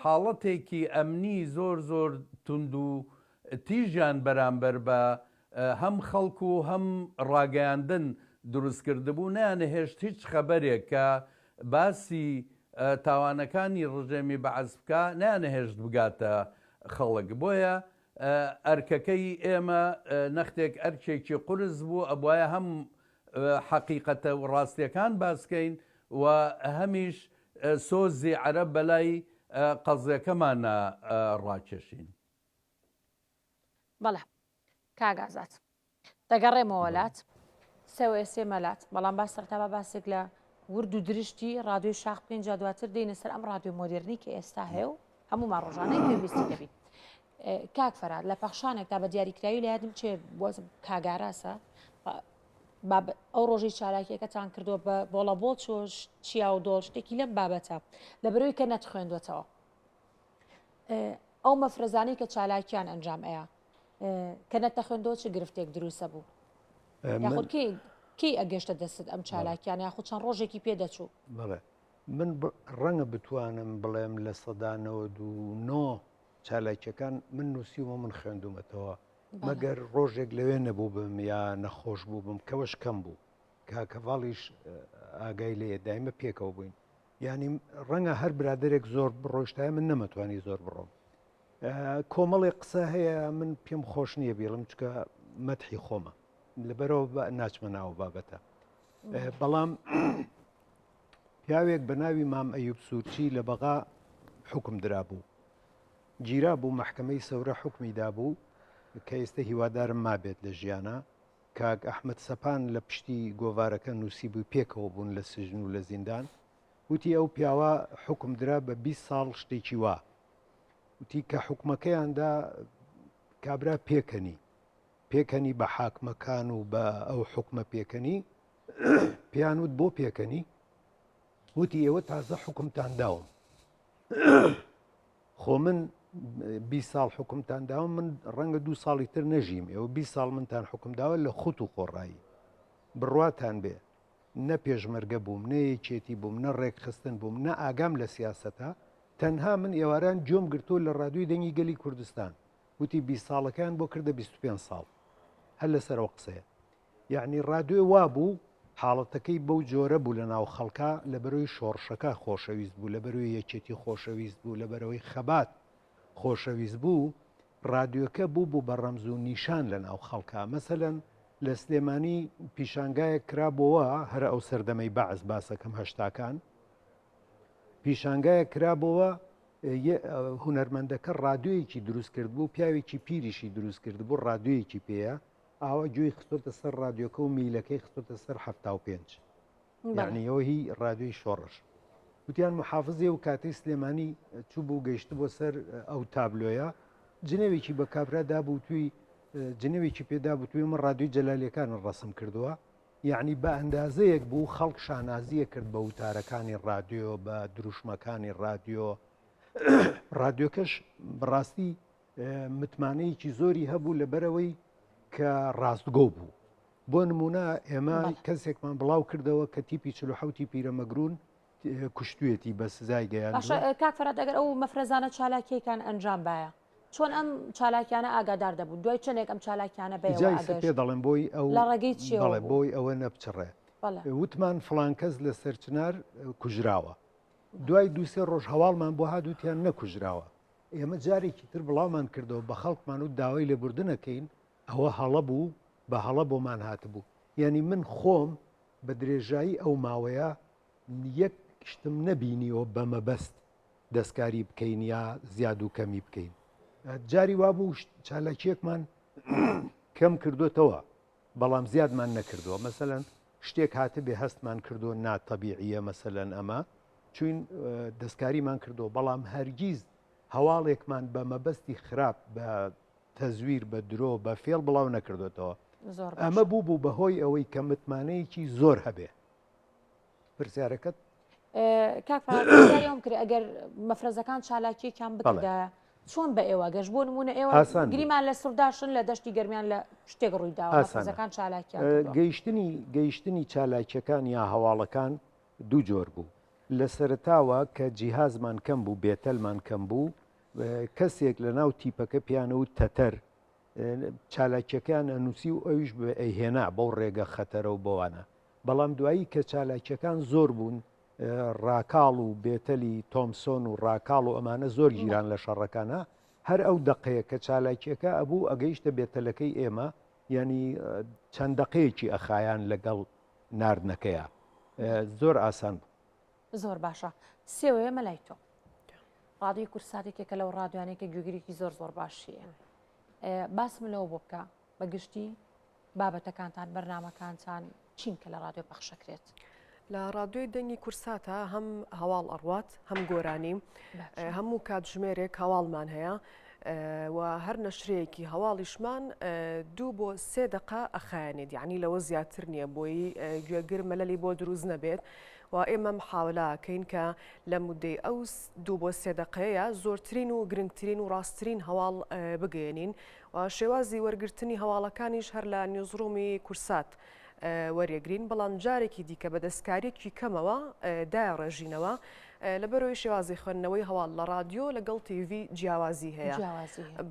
D: حاڵەتێکی ئەمنی زۆر زۆر توند و تیژیان بەرامبەر بە هەم خەڵک و هەم ڕاگەیاندن دروست کردبوو، نەیانەهێشت هیچ خەبەرێک کە باسی تاوانەکانی ڕژێمی بەعس بکا، نەیانەهێشت بگاتە خەڵک. بۆیە ئەرکەکەی ئێمە نەختێک ئەرکێکی قورس بوو، ئەبوایە هەم حەقیقەتە و ڕاستیەکان باس کەین و هەمیش سۆزی عەرەب بەلای قەزیەکەمانا ڕاکێشین.
A: بەڵێ کاک ئازاد دەگەڕێمەوە لات سێ مەلات بەڵام با سەرتا با باسێک لە ورد و درشتی ڕادیۆی شاخ بکەین جا دواتر دێینە سەر ئەم ڕادیۆ مۆدێرنی کە ئێستا هەیە و هەموومان ڕۆژانەی پێویستی دەبین کاک فەراد لە پەخشانێکدا بە دیاریکراوی لە یادم چێ بۆ کاگاراسە ئەو ڕۆژەی چالاکیەکەتان کردووە بە بۆڵە بۆڵ چۆش چیا و دۆڵ شتێکی لەم بابەتە لەبەرەوەی کە نەتخوێندوەتەوە ئەو مەفرەزانەی کە چالاکیان ئەنجام ئەیا کە نەتەخوێندەوە چ گرفتێک دروستە بوو یاخود کەی کەی ئەگەشتە دەستت ئەم چالاکیان یاخود چەند ڕۆژێکی پێ دەچوو؟
B: بەڵێ من ڕەنگە بتوانم بڵێم 99% چالاکیەکان من نووسیومە من خوێندومەتەوە مەگەر ڕۆژێک لەوێ نەبوو بم یا نەخۆش بوو بم کەوەش کەم بوو کاکەڤاڵیش ئاگای لێ دایمە پێکەوە بووین یانی ڕەنگە هەر برادێک زۆر بڕۆشتای من نەمەتوانی زۆر بڕۆم کۆمەڵی قسە هەیە من پێم خۆش نییە بیڵم چکە مەتحی خۆمە لەبەرەوە ناچمە ناوە بابەتە بەڵام پیاوێک بە ناوی مام ئەیوب سوورچی لە بەغا حکم درابوو گیرا بوو محکمەی سەورە حکمی دابوو کە ئێستا هیوادارم مابێت لە ژیانە کاک ئەحمەد سەپان لە پشتی گۆڤارەکە نووسیبووی پێکەوە بوون لە سجن و لە زیندان، وتی ئەو پیاوە حوکم درا بە 20 ساڵ شتێکی وا. وتی کە حوکمەکەیان دا کابرا پێکەنی. پێکەنی بە حاکمەکان و بە ئەو حوکمە پێکەنی. پێیان وت بۆ پێکەنی؟ وتی ئێوە تازە حوکمتان داوم. خۆ من 20 ساڵ حکومتان داوە من ڕەنگە دوو ساڵی تر نەژیم ئێوە 20 ساڵ منتان حکوم داوە لە خوت و خۆڕایی بڕواتان بێ. نە پێشمەرگە بووم، نە یەکێتی بووم، نە ڕێکخستن بووم، نە ئاگام لە سیاسەتە، تەنها من ئێواران گوێم گرتووە لە ڕادیۆی دەنگی گەلی کوردستان، وتی 20 ساڵەکەیان بۆ کردە 25 ساڵ. هەر لەسەر ئەو قسەیە. یەعنی ڕادیۆ وابوو، حاڵەتەکەی بەو جۆرە بوو لە ناو خەڵکا، لەبەرەوەی شۆڕشەکە خۆشەویست بوو، لەبەرەوەی یەکێتی خۆشەویست بوو، لەبەرەوەی خەبات خۆشەویست بوو، ڕادیۆکە بوو بوو بە ڕەمز و نیشان لە ناو خەڵکا. مەسەلەن لە سلێمانی پیشانگایەک کرابۆوە، هەر ئەو سەردەمەی بەعس باسەکەم هەشتاکان، پیشانگایەک کرابۆوە، هونەرمەندەکە ڕادیۆیەکی دروست کردبوو، پیاوێکی پیریشی دروست کردبوو، ڕادیۆیەکی پێیە، ئاوا گوێی خستۆتە سەر ڕادیۆکە و میلەکەی خستۆتە سەر 75. یعنی ئەوە هی ڕادیۆی شۆڕش. وتیان محافزێ و کاتەی سلێمانی چوو بوو گەیشت بۆ سەر ئەو تابلۆیە جنێوێکی بە کابرا دابوو توی جنێوێکی پێدا بوو توی من ڕادیۆی جەلالیەکانم ڕەسم کردووە یعنی بە ئەندازەیەک بوو خەڵک شانازیە کرد بە وتارەکانی ڕادیۆ بە دروشمەکانی ڕادیۆ ڕادیۆکەش بەڕاستی متمانەیەکی زۆری هەبوو لەبەرەوەی کە ڕاستگۆ بوو بۆ نمونە ئێمە کەسێکمان بڵاو کردەوە کە تیپی 47 پیرەمەگرون کوشتویەتی بە سزای گەیان
A: کاک فەرات ئەگەر ئەو مەفرەزانە چالاکیەکان ئەنجام باە چۆن ئەم چالاکیانە ئاگادار دەبوون دوای چەندێک ئەم چالاکیانە بە
B: پێ دەڵێن بۆی ئەو
A: لە ڕێگەی چیڵێ
B: بۆی ئەوە نەپچڕێ وتمان فلان کەس لە سەرچنار کوژراوە دوای دوسێ ڕۆژ هەواڵمان بۆ هادوتیان نەکوژراوە ئێمە جارێکی تر بڵاومان کردەوە بە خەڵکمان و داوای لێبوردنەکەین ئەوە هەڵە بوو بە هەڵە بۆمان هاتبوو یعنی من خۆم بە درێژایی ئەو ماوەیە یەک شتم نەبینیوە بە مەبەست دەستکاری بکەین یا زیاد و کەمی بکەین جاری وابوو چالاکیەکمان کەم کردوتەوە بەڵام زیادمان نەکردووە مەسەلەن شتێک هاتبێ هەستمان کردووە ناتەبیعیە مەسەلەن ئەمە چوین دەستکاریمان کردووە بەڵام هەرگیز هەواڵێکمان بە مەبەستی خراپ بە تەزویر بە درۆ بە فێڵ بڵاو نەکردوێتەوە ئەمە بوو بوو بەهۆی ئەوەی کە متمانەیەکی زۆر هەبێ پرسیارەکەت
A: کاک فەرهاد پرسیاری ئەوم کرد ئەگەر مەفرەزەکان چالاکیەکیان بکردایە چۆن بە ئێوە گەشت بۆ نمونە ئێوە
B: ئاسان بوو.
A: گریمان لە سورداشن لە دەشتی گەرمیان لە شتێک ڕووی داوە
B: ئاسانە.
A: مەفرەزەکان چالاکیان کردووە.
B: گەیشتنی گەیشتنی چالاکیەکان یا هەواڵەکان دوو جۆر بوو لە سەرەتاوە کە جیهازمان کەم بوو بێتەلمان کەم بوو کەسێک لە ناو تیپەکە پیانە و تەتەر چالاکیەکەیان ئەنووسی و ئەویش ئەیهێنا بەو ڕێگە خەتەرە و بەوانە بەڵام دوایی کە چالاکیەکان زۆر بوون ڕاکاڵ و بێتەلی تۆمسۆن و ڕاکاڵ و ئەمانە زۆر گیران لە شەڕەکانە هەر ئەو دەقەیە کە چالاکیەکە ئەبوو ئەگەیشتە بێتەلەکەی ئێمە یعنی چەند دەقەیەکی ئەخایان لەگەڵ ناردنەکەیە زۆر ئاسان بوو.
A: زۆر باشە سێوەیە مەلای تۆ ڕادیۆی کورسات یەکێکە لەو ڕادیۆانەی کە گوێگرێکی زۆر زۆر باشیە باسم لەوە بۆ بکە بە گشتی بابەتەکانتان بەرنمەکانتان چین کە لە ڕادیۆ پەخشەکرێت؟
E: لە ڕادیۆی دەنگی کورساتە هەم هەواڵ ئەڕوات هەم گۆرانی هەموو کاتژمێرێک هەواڵمان هەیە و هەر نەشرەیەکی هەواڵیشمان دوو بۆ سێ دقە ئەخایەنێت یعنی لەوە زیاتر نییە بۆی گوێگر مەلەلی بۆ دروست نەبێت و ئێمە محاولە کەین کە لە مودەی ئەو دوو بۆ سێ دەقەیە زۆرترین و گرنگترین و ڕاستترین هەواڵ بگەیەنین و شێوازی وەرگرتنی هەواڵەکانیش هەر لە newsroom ی کورسات وەریەگرین بەڵام جارێکی دیکە بە دەستکاریەکی کەمەوە دایڕێژینەوە لەبەرەوەی شێوازی خوێندنەوەی هەواڵ لە ڕادیۆ لەگەڵ تیڤی جیاوازی هەیە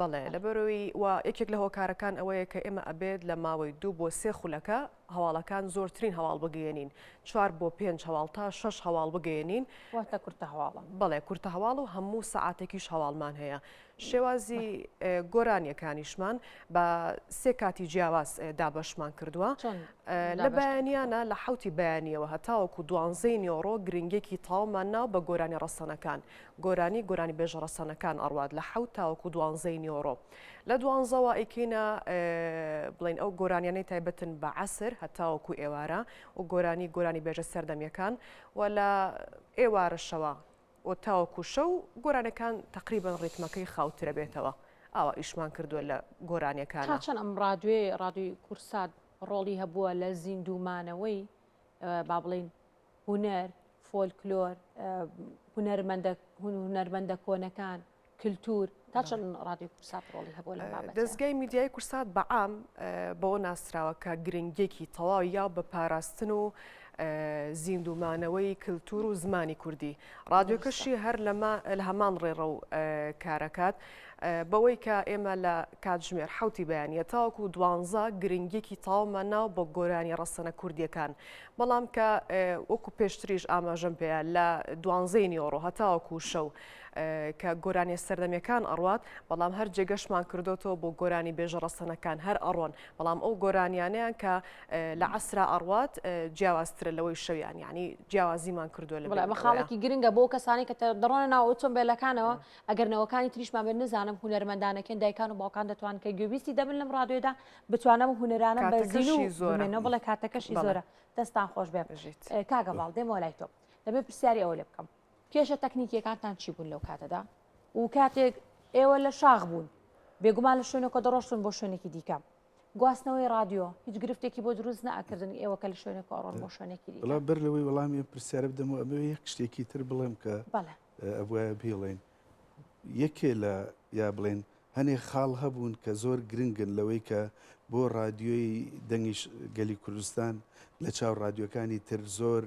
E: بەڵێ لەبەرەوەی و یەکێک لە هۆکارەکان ئەوەیە کە ئێمە ئەبێت لە ماوەی دوو بۆ سێ خولەکە هەواڵەکان زۆرترین هەواڵ بگەیەنین چوار بۆ پێنج هەواڵ تا شەش هەواڵ بگەیەنین.
A: واتە کورتە هەواڵە.
E: بەڵێ کورتە هەواڵ و هەموو سەعاتێکیش هەواڵمان هەیە. شێوازی گۆرانیەکانیشمان بە سێ کاتی جیاواز دابەشمان کردووە. لە بەیانیانە لە حوتی بەیانیەوە هەتاوەکو دوانزەی نیۆڕۆ گرنگێکی تەواومان ناو بە گۆرانی ڕەسەنەکان. گۆرانی گۆرانی بێژە ڕەسەنەکان ئەڕوات لە حەوت تاوەکو دوانزەی نیۆڕۆ. لە دوانزەوە ئەیکەینە بڵێین ئەو گۆرانیانەی تایبەتن بە عەسر هەتاوەکو ئێوارە و گۆرانی گۆرانی بێژە سەردەمیەکان و لە ئێوارەشەوە و تاوەکو شەو گۆرانەکان تقریبا ڕیتمەکەی خاوترە بێتەوە ئاوا ئیشمان کردووە لە گۆرانیەکان.
A: تا چەند ئەم ڕادیۆی ڕادیۆی کورسات ڕۆڵی هەبووە لە زیندوومانەوەی با بڵێین هونەر، فۆلکلۆر، هونەرمەندە هونەرمەندە کۆنەکان، کلتور، تا چەند ڕادیۆی کورسات ڕۆڵی هەبووە لەم بابەتە؟
E: دەزگای میدیایی کورسات بە عام بەوە ناسراوە کە گرنگیەکی تەواوی یاوە بە پاراستن و. زیندوومانەوەی کلتور و زمانی کوردی. ڕادیۆکەشی هەر لەمە لە هەمان ڕێڕەو کارەکات بەوەی کە ئێمە لە کاتژمێر حەوتی بەیانیە تاوەکو دوانزە گرنگیەکی تەواومان ناوە بۆ گۆرانی ڕەسەنە کوردیەکان بەڵام کە وەکو پێشتریش ئاماژەم پێیە لە دوانزەی نیۆڕۆ هەتاوەکو شەو کە گۆرانیە سەردەمیەکان ئەڕوات بەڵام هەر جێگەشمان کردۆتەوە بۆ گۆرانی بێژە ڕەسەنەکان هەر ئەڕۆن بەڵام ئەو گۆرانیانەیان کە لە عەسرا ئەڕوات جیاوازترە لەوەی شەویان یعنی جیاوازیمان کردووە لە
A: بەڵێ ئەمە خاڵێکی گرنگە بۆ کەسانی کە دەڕۆنە ناو ئۆتۆمبێلەکانەوە ئەگەر نەوەکانی تریشمان بن نزانم هونەرمەندانەکەن دایکان و باوکان دەتوان کە گوێبیستی دەبن لەم ڕادیۆدا بتوانم هونەرانە بە
E: کاتەکەشی زۆرە
A: بمێنەوە بڵێ کاتەکەشی زۆرە دەستان خۆش بێ کاکە باڵ دێمەوە لای تۆ دەبێت پرسیاری ئەوە لێ بکەم کێشە تەکنیکیەکانتان چی بوون لەو کاتەدا و کاتێک ئێوە لە شاخ بوون بێگومان لە شوێنەکە دەڕۆشتن بۆ شوێنێکی دیکە گواستنەوەی ڕادیۆ هیچ گرفتێکی بۆ دروست نەئەکردن ئێوە کە لە شوێنێک ئەڕۆن بۆ شوێنێکی دیکە؟
C: وەڵا بەر لەوەی وەڵامی ئەم پرسیارە بدەمەوە ئەمەوێ یەک شتێکی تر بڵێم کە
A: بەڵێ.
C: ئەبوایە بیڵێین یەکێ لە یا بڵێن هەنێ خاڵ هەبوون کە زۆر گرنگن لەوەی کە بۆ ڕادیۆی دەنگی گەلی کوردستان لە چاو ڕادیۆکانی تر زۆر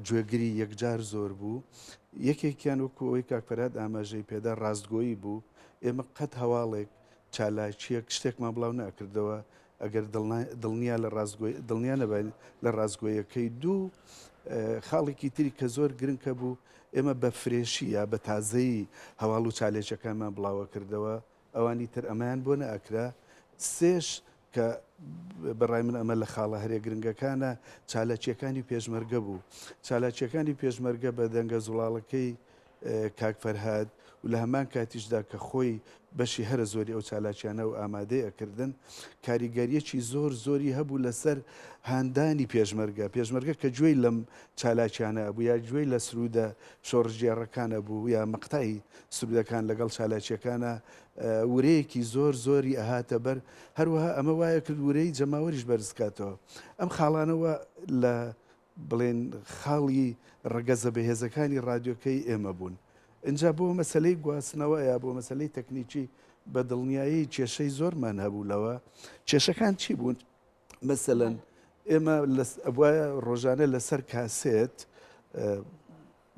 C: گوێگری یەکجار زۆر بوو یەکێکیان وەکو ئەوەی کاک فەرهاد ئاماژەی پێدا ڕاستگۆیی بوو ئێمە قەت هەواڵێک چالاکییەک شتێکمان بڵاو نەئەکردەوە ئەگەر دڵنیا لە ڕاستگۆی دڵنیا نەبین لە ڕاستگۆیەکەی دوو خاڵێکی تری کە زۆر گرنکە بوو ئێمە بە فرێشی یا بە تازەیی هەواڵ و چالێکەکانمان بڵاوە کردەوە ئەوانی تر ئەمەیان بۆ نەئەکرا سێش کە بەڕای من ئەمە لە خاڵە هەرێ گرنگەکانە چالاکییەکانی پێشمەرگە بوو چالاکییەکانی پێشمەرگە بە دەنگە زوڵاڵەکەی کاک فەرهاد و لە هەمان کاتیشدا کە خۆی بەشی هەرە زۆری ئەو چالاکیانە و ئامادەی ئەکردن کاریگەریەکی زۆر زۆری هەبوو لەسەر هاندانی پێشمەرگە پێشمەرگە کە گوێی لەم چالاکیانە ئەبوو یا گوێی لە سرودە شۆڕشگێڕەکان ئەبوو یا مەقتەعی سرودەکان لەگەڵ چالاکیەکانە ورەیەکی زۆر زۆری ئەهاتە بەر هەروەها ئەمە وایە کرد ورەی جەماوەریش بەرزکاتەوە ئەم خاڵانەوە لە بڵێن خاڵی ڕەگەزە بەهێزەکانی ڕادیۆکەی ئێمە بوون. ئینجا بۆ مەسەلەی گواستنەوە یا بۆ مەسەلەی تەکنیکی بە دڵنیایی کێشەی زۆرمان هەبوو لەوە. کێشەکان چی بوون؟ مەسەلەن ئێمە ئەبوایە ڕۆژانە لەسەر کاسێت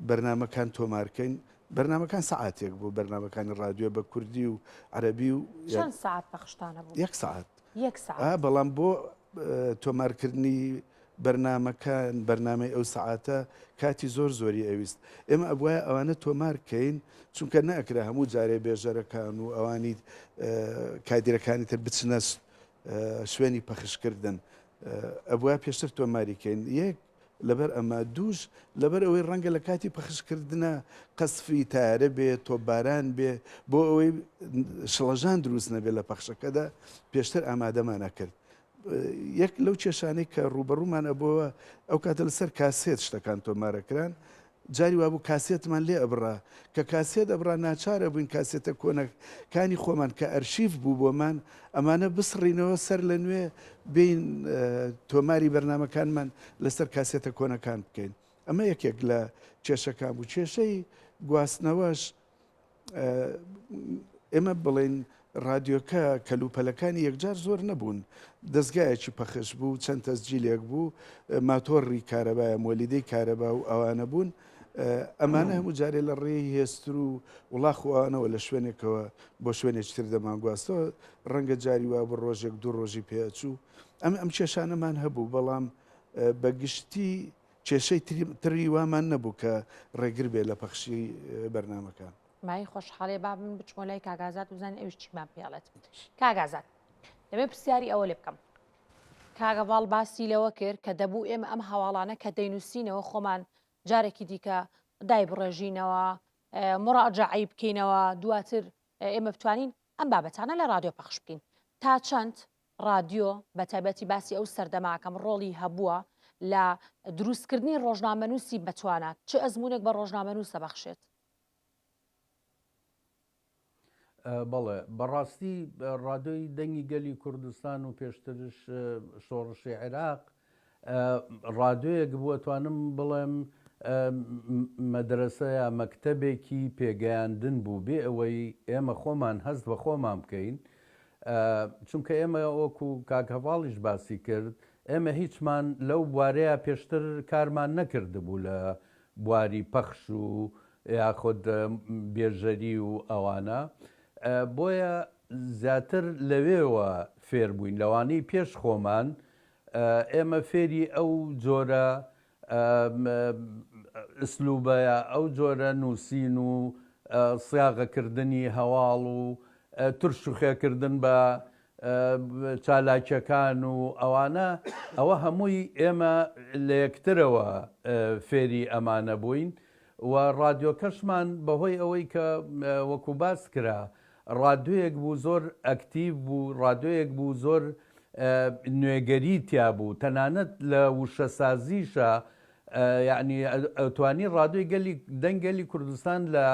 C: بەرنامەکان تۆمارکەین بەرنامەکان سەعاتێک بوو بەرنامەکانی ڕادیۆ بە کوردی و عەرەبی و
A: چەند سەعات پەخشتانە بوو؟
C: یەک سەعات.
A: یەک سەعات.
C: بەڵام بۆ تۆمارکردنی بەرنامەکان بەرنامەی ئەو سەعاتە کاتی زۆر زۆری ئەویست ئێمە ئەبوایە ئەوانە تۆمار کەین چونکە نەئەکرا هەموو جارێ بێژەرەکان و ئەوانی کادیرەکانی تر بچنە شوێنی پەخشکردن ئەبوایە پێشتر تۆماری کەین یەک لەبەر ئەمە، دووش لەبەر ئەوەی ڕەنگە لە کاتی پەخشکردنا قەسفی تایارە بێ، تۆپباران بێ، بۆ ئەوەی شڵەژان دروست نەبێ لە پەخشەکەدا پێشتر ئامادەمان ئەکرد. یەک لەو کێشانەی کە ڕووبەڕوومان ئەبۆوە ئەو کاتە لەسەر کاسێت شتەکان تۆمارەکران، جاری وابوو کاسێتمان لێ ئەبڕا، کە کاسێت ئەبڕا ناچار ئەبووین کاسێتە کۆنەکانی خۆمان کە ئەرشیف بوو بۆمان ئەمانە بسڕینەوە سەر لە نوێ بێین تۆماری بەرنامەکانمان لەسەر کاسێتە کۆنەکان بکەین. ئەمە یەکێک لە کێشەکان بوو. کێشەی گواستنەوەش ئێمە بڵێین ڕادیۆکە کەلوپەلەکانی یەکجار زۆر نەبوون، دەزگایەکی پەخش بوو، چەند تەسجیلێک بوو، ماتۆڕی کارەبایە، مۆلیدەی کارەبا و ئەوانە بوون. ئەمانە هەموو جارێ لە ڕێی هێستر و وڵاخ و ئەوانەوە لە شوێنێکەوە بۆ شوێنێکی تر دەمانگواستەوە، ڕەنگە جاری وا بوو ڕۆژێک دوو ڕۆژی پێ ئەچوو. ئەم ئەم کێشانەمان هەبوو، بەڵام بە گشتی کێشەی تری وامان نەبوو کە ڕێگر بێ لە پەخشی بەرنامەکان.
A: مایەی خۆشحاڵیە با من بچمە لای کاک ئازاد و بزانین ئەویش چیمان پێ ئەڵێت. کاک ئازاد دەمێ پرسیاری ئەوە لێ بکەم. کاک هەڤاڵ باسی لەوە کرد کە دەبوو ئێمە ئەم هەواڵانە کە دەینووسینەوە خۆمان جارێکی دیکە دایبڕێژینەوە، مڕاجەعەی بکەینەوە، دواتر ئێمە بتوانین ئەم بابەتانە لە ڕادیۆ پەخش بکەین. تا چەند ڕادیۆ بە تایبەتی باسی ئەو سەردەمە ئەکەم ڕۆڵی هەبووە لە دروستکردنی ڕۆژنامەنووسی بەتوانا، چ ئەزموونێک بە ڕۆژنامەنووس دەبەخشێت؟
D: بەڵێ بەڕاستی ڕادیۆی دەنگی گەلی کوردستان و پێشترش شۆڕشی عێراق ڕادیۆیەک بووە توانم بڵێم مەدرەسە یا مەکتەبێکی پێگەیاندن بوو بێ ئەوەی ئێمە خۆمان هەست بە خۆمان بکەین چونکە ئێمە وەکو کاک هەڤاڵیش باسی کرد. ئێمە هیچمان لەو بوارەیە پێشتر کارمان نەکردبوو لە بواری پەخش و یاخود بێژەری و ئەوانە بۆیە زیاتر لەوێوە فێر بووین لەوانەی پێش خۆمان ئێمە فێری ئەو جۆرە ئسلوبەیە ئەو جۆرە نووسین و سیاغەکردنی هەواڵ و ترش و خێکردن بە چالاکیەکان و ئەوانە ئەوە هەمووی ئێمە لە یەکترەوە فێری ئەمانە بووین و ڕادیۆکەشمان بەهۆی ئەوەی کە وەکو باس کرا ڕادیۆیەک بوو زۆر ئەکتیڤ بوو ڕادیۆیەک بوو زۆر نوێگەری تیا بوو تەنانەت لە وشەسازیشە یعنی توانی ڕادیۆی گەلی دەنگ گەلی کوردستان لە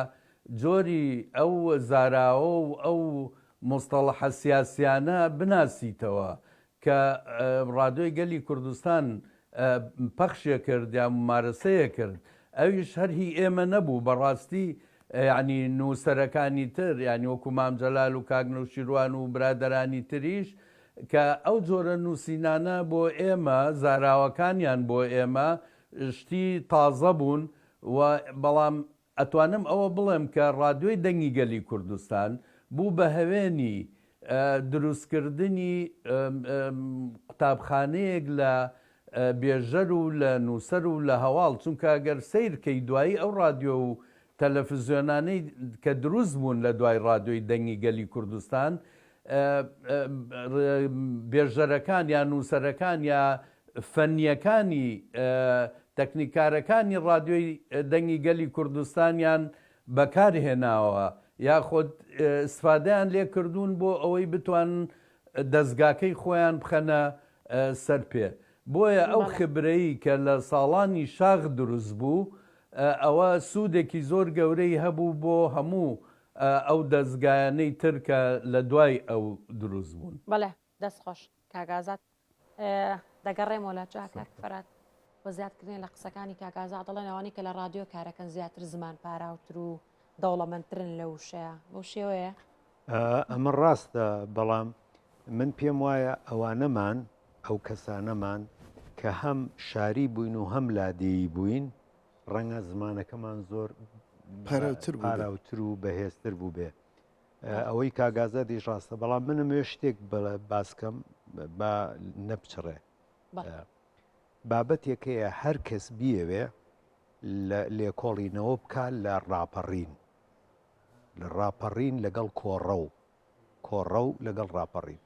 D: جۆری ئەو زاراوە و ئەو موستەڵەحە سیاسیانە بناسیتەوە کە ڕادیۆی گەلی کوردستان پەخشێ کرد یا مومارەسەیە کرد ئەویش هەر هی ئێمە نەبوو بەڕاستی یعنی نووسەرەکانی تر یعنی وەکو مام جەلال و کاک نەوشیروان و برادەرانی تریش کە ئەو جۆرە نووسینانە بۆ ئێمە زاراوەکانیان بۆ ئێمە شتی تازە بوون و بەڵام ئەتوانم ئەوە بڵێم کە ڕادیۆی دەنگی گەلی کوردستان بوو بە هەوێنی دروستکردنی قوتابخانەیەک لە بێژەر و لە نووسەر و لە هەواڵ، چونکە گەر سەیر کەی دوایی ئەو ڕادیۆ و تەلەفزیۆنانەی کە دروست بوون لە دوای ڕادیۆی دەنگی گەلی کوردستان بێژەرەکان یا نووسەرەکان یا فەنییەکانی تەکنیکارەکانی ڕادیۆی دەنگی گەلی کوردستانیان بەکار هێناوە یاخود ئیستفادەیان لێ کردوون بۆ ئەوەی بتوانن دەزگاکەی خۆیان بخەنە سەر پێ. بۆیە ئەو خبرەی کە لە ساڵانی شاخ دروست بوو ئەوە سوودێکی زۆر گەورەی هەبوو بۆ هەموو ئەو دەزگایانەی تر کە لە دوای ئەو دروست بوون.
A: بەڵێ دەست خۆش کاک ئازاد. دەگەڕێمەوە لە جا کاک فەرات بۆ زیادکردنی لە قسەکانی کاک ئازاد دەڵێن ئەوانەی کە لە ڕادیۆ کارەکەن زیاتر زمان پاراوتر و دەوڵەمەندترن لە وشەیە بەو شێوەیە؟
B: ئەمە ڕاستە بەڵام من پێم وایە ئەوانەمان ئەو کەسانەمان کە هەم شاری بووین و هەم لادێی بووین ڕەنگە زمانەکەمان زۆر پاراوتر و بەهێزتر بوو بێ ئەوەی کاک ئازادیش ڕاستە بەڵام منم وێ شتێک باسکەم با نەپچڕێ بابەتێک هەیە هەر کەس بیەوێ لە لێکۆڵینەوە بکە لە ڕاپەڕین لە ڕاپەڕین لەگەڵ کۆڕەو کۆڕەو لەگەڵ ڕاپەڕین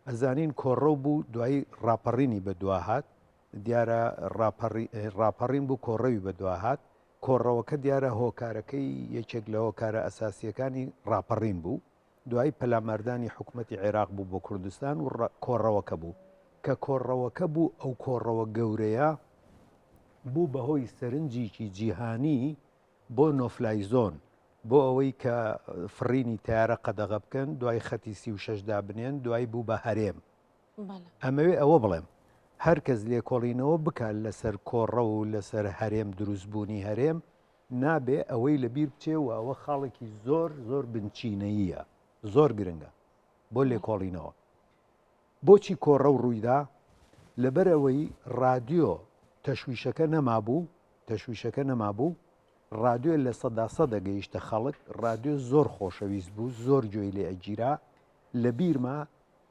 B: ئەزانین کۆڕەو بوو دوایی ڕاپەڕینی بەدواهات دیارە ڕاپەڕین بوو کۆڕەوی بەدواهات کۆڕەوەکە دیارە هۆکارەکەی یەکێک لە هۆکارە ئەساسییەکانی ڕاپەڕین بوو، دوای پەلاماردانی حکومەتی عێراق بوو بۆ کوردستان و کۆڕەوەکە بوو. کە کۆڕەوەکە بوو ئەو کۆڕەوە گەورەیە بوو بەهۆی سەرنجیکی جیهانی بۆ no-fly zone، بۆ ئەوەی کە فڕینی تەیارە قەدەغە بکەن، دوای خەتی 36 دابنێن، دوای بوو بە هەرێم. ئەمەوێ ئەوە بڵێم هەر کەس لێکۆڵینەوە بکات لەسەر کۆڕەو و لەسەر هەرێم دروستبوونی هەرێم نابێ ئەوەی لەبیر بچێ و ئەوە خاڵێکی زۆر زۆر بنچینەییە زۆر گرنگە بۆ لێکۆڵینەوە. بۆچی کۆڕەو ڕوویدا؟ لەبەر ئەوەی ڕادیۆ تەشویشەکە نەمابوو تەشویشەکە نەمابوو ڕادیۆ 100% دەگەیشتە خەڵک ڕادیۆ زۆر خۆشەویست بوو زۆر گوێی لێ ئەگیرا لەبیرمە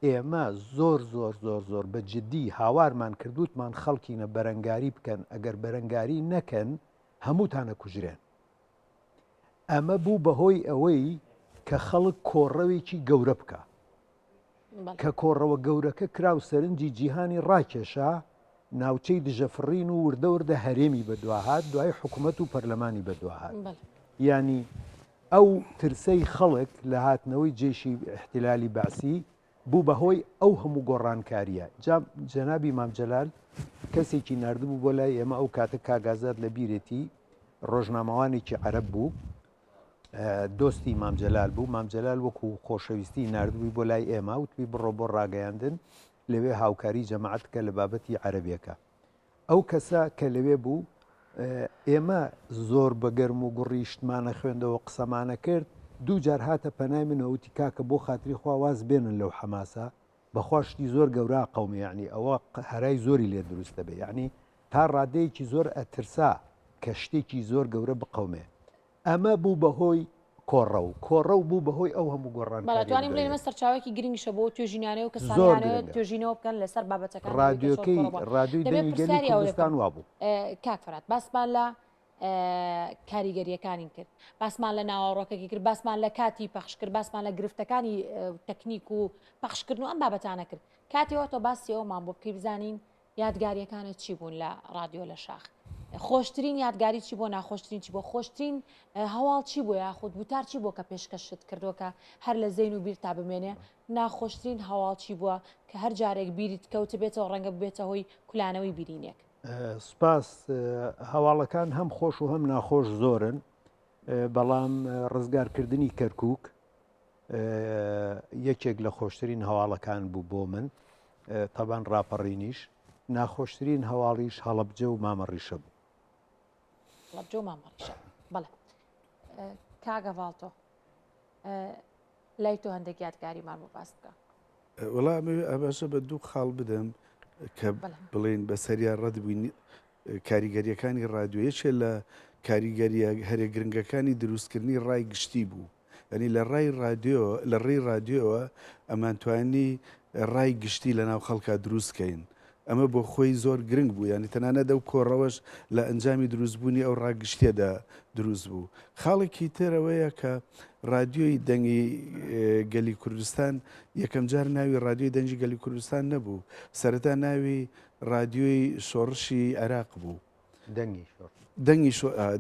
B: ئێمە زۆر زۆر زۆر زۆر بە جدی هاوارمان کرد وتمان خەڵکینە بەرەنگاری بکەن ئەگەر بەرەنگاری نەکەن هەمووتان ئەکوژرێن ئەمە بوو بەهۆی ئەوەی کە خەڵک کۆڕەوێکی گەورە بکە کە کۆڕەوە گەورەکە کرا و سەرنجی جیهانی ڕاکێشا ناوچەی دژەفڕین و وردە وردە هەرێمی بەدواهات دوای حکوومەت و پەرلەمانی بەدواهات ینی ئەو ترسەی خەڵک لە هاتنەوەی جەیشی ئیحتیلالی بەعسی بوو بە هۆی ئەو هەموو گۆڕانکارییە. جا جەنابی مام جەلال کەسێکی ناردبوو بۆ لای ئێمە ئەو کاتە کاک ئازاد لە بیرێتی ڕۆژنامەوانێکی عەرەب بوو دۆستی مام جەلال بوو مام جەلال وەکو خۆشەویستی ناردبووی بۆ لای ئێمە وتبی بڕۆ بۆ ڕاگەیاندن لەوێ هاوکاری جەماعەت بکە لە بابەتی عەرەبیەکە. ئەو کەسە کە لەوێ بوو، ئێمە زۆر بە گەرم و گوڕی شتمانە خوێندەوە، قسەمانە کرد، دوو جار هاتە پەنای منەوە وتی کاکە بۆ خاتری خوا واز بێنن لەو حەماسە. بەخوا شتی زۆر گەورە قومی یعنی ئەوە هەرای زۆری لێ دروست دەبێ یعنی تا ڕادەیەکی زۆر ئەترسا کە شتێکی زۆر گەورە بقەومێ ئەمە بوو بەهۆی کۆڕەو کۆڕەو بوو بەهۆی ئەو هەموو
A: گۆڕانکارییە توانین بڵێین ئەمە سەرچاوەیەکی گرنگیشە بۆ توێژینانەوە و کەسانیانەوە توێژینەوە بکەن لەسەر بابەتەکان
B: ڕادیۆکەی ڕادیۆی دەنگی گەلی کوردستان وابوو.
A: کاک فەرهاد باسمان لە کاریگەریەکانی کرد باسمان لە ناوەڕۆکەکی کرد باسمان لە کاتی پەخش کرد باسمان لە گرفتەکانی تەکنیک و پەخشکردن و ئەم بابەتانە کرد کاتێەوە تۆ باسی ئەومان بۆ بکەی بزانین یادگاریەکانت چی بوون لە ڕادیۆ لە شاخ؟ خۆشترین یادگاری چی بۆ ناخۆشترین چی بۆ خۆشترین هەواڵ چی بۆ یاخود وتار چی بۆ کە پێشکەشت کردووە کە هەر لە زەین و بیر تا بمێنێ ناخۆشترین هەواڵ چی بووە کە هەر جارێک بیریت کەوتبێتەوە ڕەنگە ببێتە هۆی کولانەوەی برینێک؟
B: سپاس هەواڵەکان هەم خۆش و هەم ناخۆش زۆرن بەڵام ڕزگارکردنی کەرکک یەکێک لە خۆشترین هەواڵەکان بوو بۆ من تەبان ڕاپەڕینیش ناخۆشترین هەواڵیش هەڵەبجە و مامەڕیشە بوو.
A: هەڵەبجە و مامەڕیشە بەڵێ کاگە ڤاڵتۆ لای تۆ هەندێک یادگاریمان بۆ باس بکە.
C: وەڵا ئەمەوێ ئاماژە بە دوو خاڵ بدەم کە بڵێین بەسەریا ڕەت بووین کاریگەریەکانی ڕادیۆ یەکێ لە کاریگەریە هەرێ گرنگەکانی دروستکردنی ڕای گشتی بوو یانی لە ڕای ڕادیۆ لە ڕێی ڕادیۆوە ئەمانتوانی ڕای گشتی لە ناو خەڵکا دروست کەین ئەمە بۆ خۆی زۆر گرنگ بوو یانی تەنانەت ئەو کۆڕەوەش لە ئەنجامی دروستبوونی ئەو ڕاگشتیەدا دروست بوو خاڵێکی تر ئەوەیە کە ڕادیۆی دەنگی گەلی کوردستان یەکەم جار ناوی ڕادیۆی دەنگی گەلی کوردستان نەبوو سەرەتا ناوی ڕادیۆی شۆڕشی عێراق بوو.
B: دەنگی شۆڕش.
C: دەنگی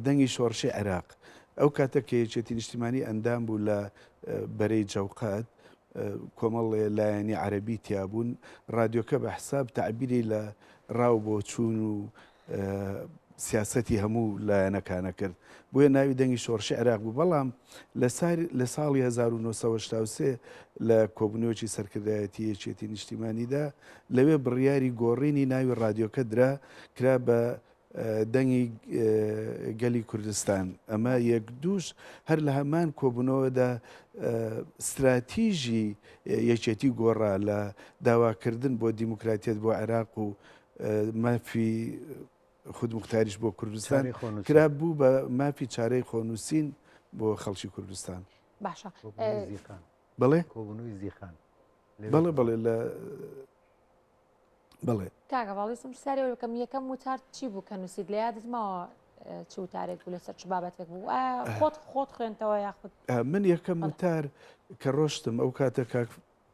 C: دەنگی شۆڕشی عێراق. ئەو کاتە کە یەکێتی نیشتیمانی ئەندام بوو لە بەرەی جەوقات، کۆمەڵێ لایەنی عەرەبی تیا بوون، ڕادیۆکە بە حساب تەعبیری لە ڕا و بۆچوون و سیاسەتی هەموو لایەنەکانە کرد. بۆیە ناوی دەنگی شۆڕشی عێراق بوو. بەڵام لە ساڵی 1983 لە کۆبوونەوەکی سەرکردایەتی یەکێتی نیشتیمانیدا لەوێ بڕیاری گۆڕینی ناوی ڕادیۆکە درا، کرا بە دەنگی گەلی کوردستان. ئەمە یەک دووش هەر لە هەمان کۆبوونەوەدا ستراتیژی یەکێتی گۆڕا لە داواکردن بۆ دیموکراتیەت بۆ عێراق و مافی خودموختاریش بۆ کوردستان کرا بوو بە مافی چارەی خۆنووسین بۆ خەڵکی کوردستان.
A: باشە
C: بەڵێ
B: کۆبوونەوەی زیخان
C: بەڵێ بەڵێ لە بەڵێ.
A: کاک هەڤاڵ ویستم پرسیاری ئەوە بکەم یەکەم وتار چی بوو کە نووسیت لە یادت ماوە چ وتارێک بوو لەسەر چ بابەتێک بوو ئایا خۆت خۆت خوێنتەوە یاخود
C: من یەکەم وتار کە ڕۆشتم ئەو کاتە کاک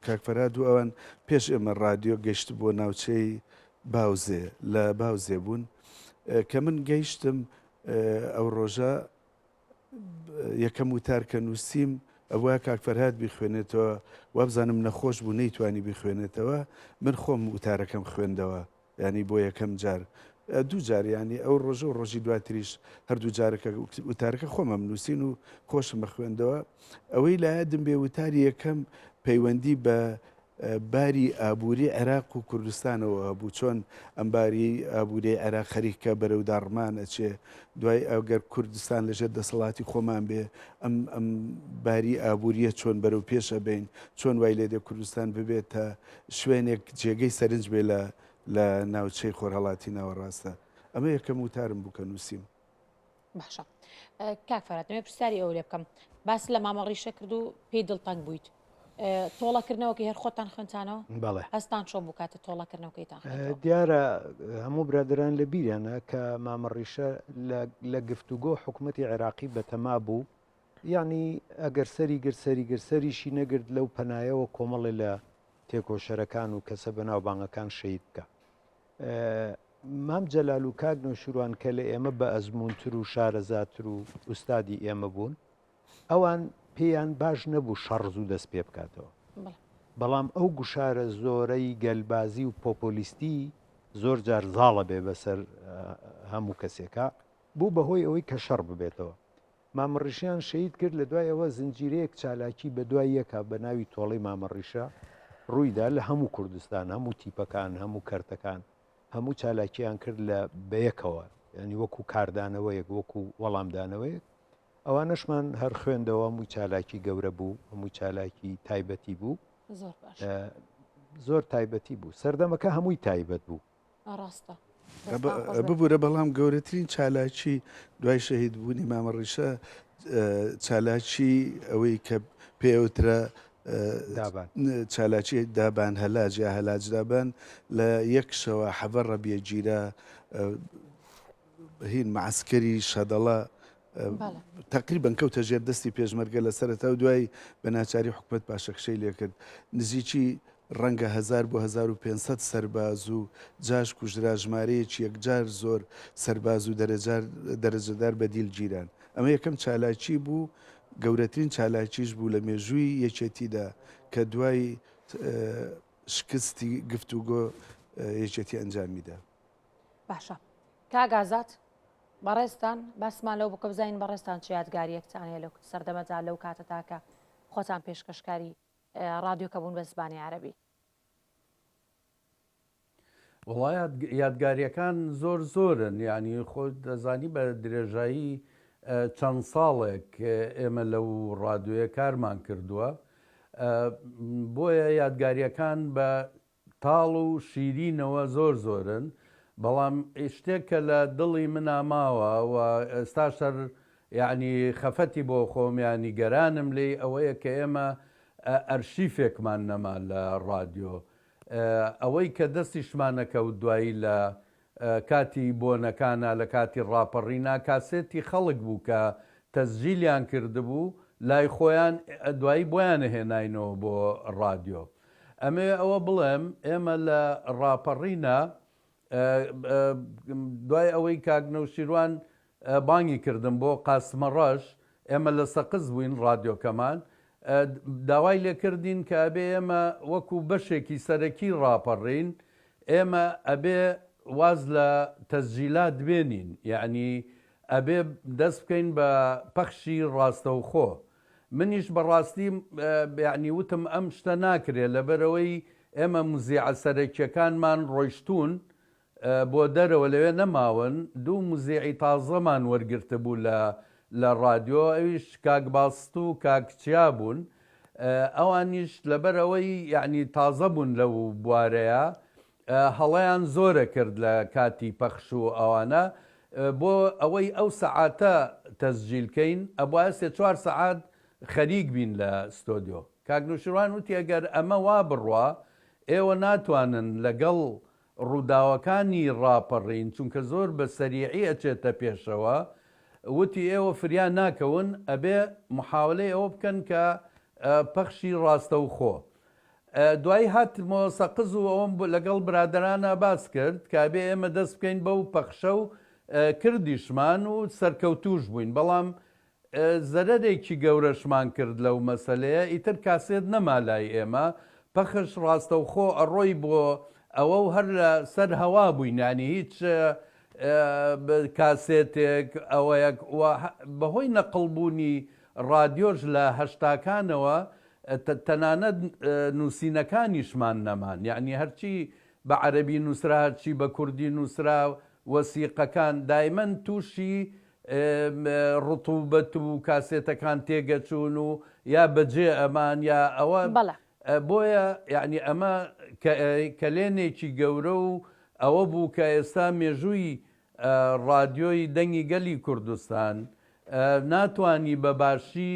C: کاک فەرهاد و ئەوان پێش ئێمە ڕادیۆ گەشت بۆ ناوچەی باوزێ لە باوزێ بوون کە من گەیشتم ئەو ڕۆژە یەکەم وتار کە نووسیم ئەوە کاک فەرهاد بیخوێنێتەوە وابزانم نەخۆش بوو نەیتوانی بیخوێنێتەوە من خۆم وتارەکەم خوێندەوە ینی بۆ یەکەم جار دوو جار ینی ئەو ڕۆژە و ڕۆژی دواتریش هەردوو جارەکە وتارەکە خۆمم نووسین و خۆشم خوێندەوە ئەوەی لایەدم بێ وتاری یەکەم پەیوەندی بە باری ئابووری عێراق و کوردستانەوە هەبوو، چۆن ئەم باری ئابووریەی عێراق خەریکە بەرەو داڕمان ئەچێ، دوای ئەگەر کوردستان لەژێر دەسەڵاتی خۆمان بێ ئەم ئەم باری ئابووریە چۆن بەرەو پێش ئەبەین، چۆن وای لێدێ کوردستان ببێتە شوێنێک جێگەی سەرنج بێ لە لە ناوچەی خۆرهەڵاتی ناوەڕاستە. ئەمە یەکەم وتارم بوو کە نووسیم.
A: باشە کاک فەرات دەمەوێت پرسیاری ئەوە لێ بکەم باس لە مامە ڕیشە کرد و پێی دڵتەنگ بوویت تۆڵەکردنەوەکەی هەر خۆتان خوێنتانەوە
B: بەڵێ
A: هەستان چۆن بوو کاتە تۆڵەکردنەوەکەیتان
B: دیارە هەموو برادران لە بیریانە کە مامە ڕیشە لە گفتوگۆ حکوومەتتی عێراقی بەتەما بوو یعنی ئەگەر سەری گرت سەری گرت سەریشی نەگرت لەو پەنایەوە کۆمەڵێ لە تێکۆشەرەکان و کەسە بەناوبانگەکان شەید بکە مام جەلال و کاک نەوشیروان کە لە ئێمە بە ئەزموونتر و شارەزاتر و ئوستادی ئێمە بوون، ئەوان پێیان باش نەبوو شەڕ زوو دەست پێ بکاتەوە. بەڵام ئەو گوشارە زۆرەی گەلبازی و پۆپۆلیستی زۆر جار زاڵە بێ بەسەر هەموو کەسێکا، بوو بە هۆی ئەوەی کە شەڕ ببێتەوە. مامە ڕیشەیان شەهید کرد، لە دوای ئەوە زنجیرەیەک چالاکی بە دوای یەکا بە ناوی تۆڵەی مامە ڕیشە ڕوویدا لە هەموو کوردستان، هەموو تیپەکان، هەموو کەرتەکان، هەموو چالاکیان کرد لە بەیەکەوە یعنی وەکو کاردانەوەیەک وەکو وەڵامدانەوەیەک ئەوانەشمان هەر خوێندەوە هەموو چالاکی گەورە بوو هەموو چالاکی تایبەتی بوو
A: زۆر باش.
B: زۆر تایبەتی بوو سەردەمەکە هەمووی تایبەت بوو.
A: ڕاستە دەستان خۆش بێت.
C: ببورە بەڵام گەورەترین چالاکی دوای شەهید بوونی مامە ڕیشە چالاکی ئەوەی کە پێوترا
B: دابان.
C: چالاکی دابان هەلاج یا هەلاج دابان لە یەک شەوە حەڤە ڕەبیە گیرا هین مەعسکەری شەدەڵە تەقریبەن کەوتە ژێر دەستی پێشمەرگە لە سەرەتا و دوای بە ناچاری حکومەت پاشەکشەی لێکرد نزیکی ڕەنگە 1000 بۆ 1500 سەرباز و جاش کوژرا ژمارەیەکی یەکجار زۆر سەرباز و دەرەجار دەرەجەدار بە دیل گیران ئەمە یەکەم چالاکی بوو گەورەترین چالاکیش بوو لە مێژووی یەکێتیدا کە دوای شکستی گفتوگۆ یەکێتی ئەنجامیدا.
A: باشە کاک ئازاد بەڕێزتان باسمان لەو بکە بزانین بەڕێزتان چ یادگاریەکتان هەیە لەو سەردەمەدا لەو کاتەدا کە خۆتان پێشکەشکاری ڕادیۆکە بوون بە زمانی عەرەبی.
D: وەڵا یادگاریەکان زۆر زۆرن یعنی خۆ دەزانی بە درێژایی چەند ساڵێک ئێمە لەو ڕادیۆیە کارمان کردووە بۆیە یادگاریەکان بە تاڵ و شیرینەوە زۆر زۆرن بەڵام شتێک کە لە دڵی منا ماوە و ئێستاش هەر یەعنی خەفەتی بۆ خۆم یا نیگەرانم لێی ئەوەیە کە ئێمە ئەرشیفێکمان نەما لە ڕادیۆ ئەوەی کە دەستیشمان نەکەوت دوایی لە کاتی بۆنەکانا لە کاتی ڕاپەڕینا کاسێتی خەڵک بوو کە تەسجیلیان کردبوو لای خۆیان دوایی بۆیان ئەهێناینەوە بۆ ڕادیۆ. ئەمەوێ ئەوە بڵێم ئێمە لە ڕاپەڕینا دوای ئەوەی کاک نەوشیروان بانگی کردم بۆ قاسمەڕەش ئێمە لە سەقز بووین ڕادیۆکەمان داوای لێکردین کە ئەبێ ئێمە وەکو بەشێکی سەرەکی ڕاپەڕین ئێمە ئەبێ واز لە تەسجیلات بێنین یەعنی ئەبێ دەست بکەین بە پەخشی ڕاستەوخۆ منیش بەڕاستی یەعنی وتم ئەم شتە ناکرێ لەبەرئەوەی ئێمە موزیعە سەرەکیەکانمان ڕۆیشتوون بۆ دەرەوە لەوێ نەماون، دوو موزیعی تازەمان وەرگرتبوو لە لە ڕادیۆ ئەویش کاک باست و کاک چیا بوون ئەوانیش لەبەر ئەوەی یەعنی تازە بوون لەو بوارەیە هەڵەیان زۆرە کرد لە کاتی پەخش و ئەوانە بۆ ئەوەی ئەو سەعاتە تەسجیل کەین ئەبوایە سێ چوار سەعات خەریک بین لە ستۆدیۆ کاک نوشیروان وتی ئەگەر ئەمە وا بڕوا ئێوە ناتوانن لەگەڵ ڕووداوەکانی ڕاپەڕین چونکە زۆر بە سەریعی ئەچێتە پێشەوە وتی ئێوە فریا ناکەون ئەبێ محاولەی ئەوە بکەن کە پەخشی ڕاستەوخۆ دوایی هاتمەوە سەقز و ئەوەم لەگەڵ برادەرانا باس کرد کە ئەبێ ئێمە دەست بکەین بەو پەخشە و کردیشمان و سەرکەوتووش بووین بەڵام زەرەرێکی گەورەشمان کرد لەو مەسەلەیە، ئیتر کاسێت نەما لای ئێمە، پەخش ڕاستەوخۆ ئەڕۆی بۆ ئەوە و هەر لە سەر هەوا بووین، یانی هیچ کاسێتێک ئەوەیەک و بەهۆی نەقڵ بوونی ڕادیۆش لە هەشتاکانەوە تەنانەت نووسینەکانیشمان نەمان، یانی هەرچی بە عەرەبی نووسرا هەرچی بە کوردی نووسرا وەسیقەکان دایمەن تووشی ڕتوبەت و کاسێتەکان تێگەچوون و یا بەجێ ئەمان یا ئەوە
A: بەڵێ.
D: بۆیە یعنی ئەمە کەلێنێکی گەورە و ئەوە بوو کە ئێستا مێژووی ڕادیۆی دەنگی گەلی کوردستان ناتوانی بە باشی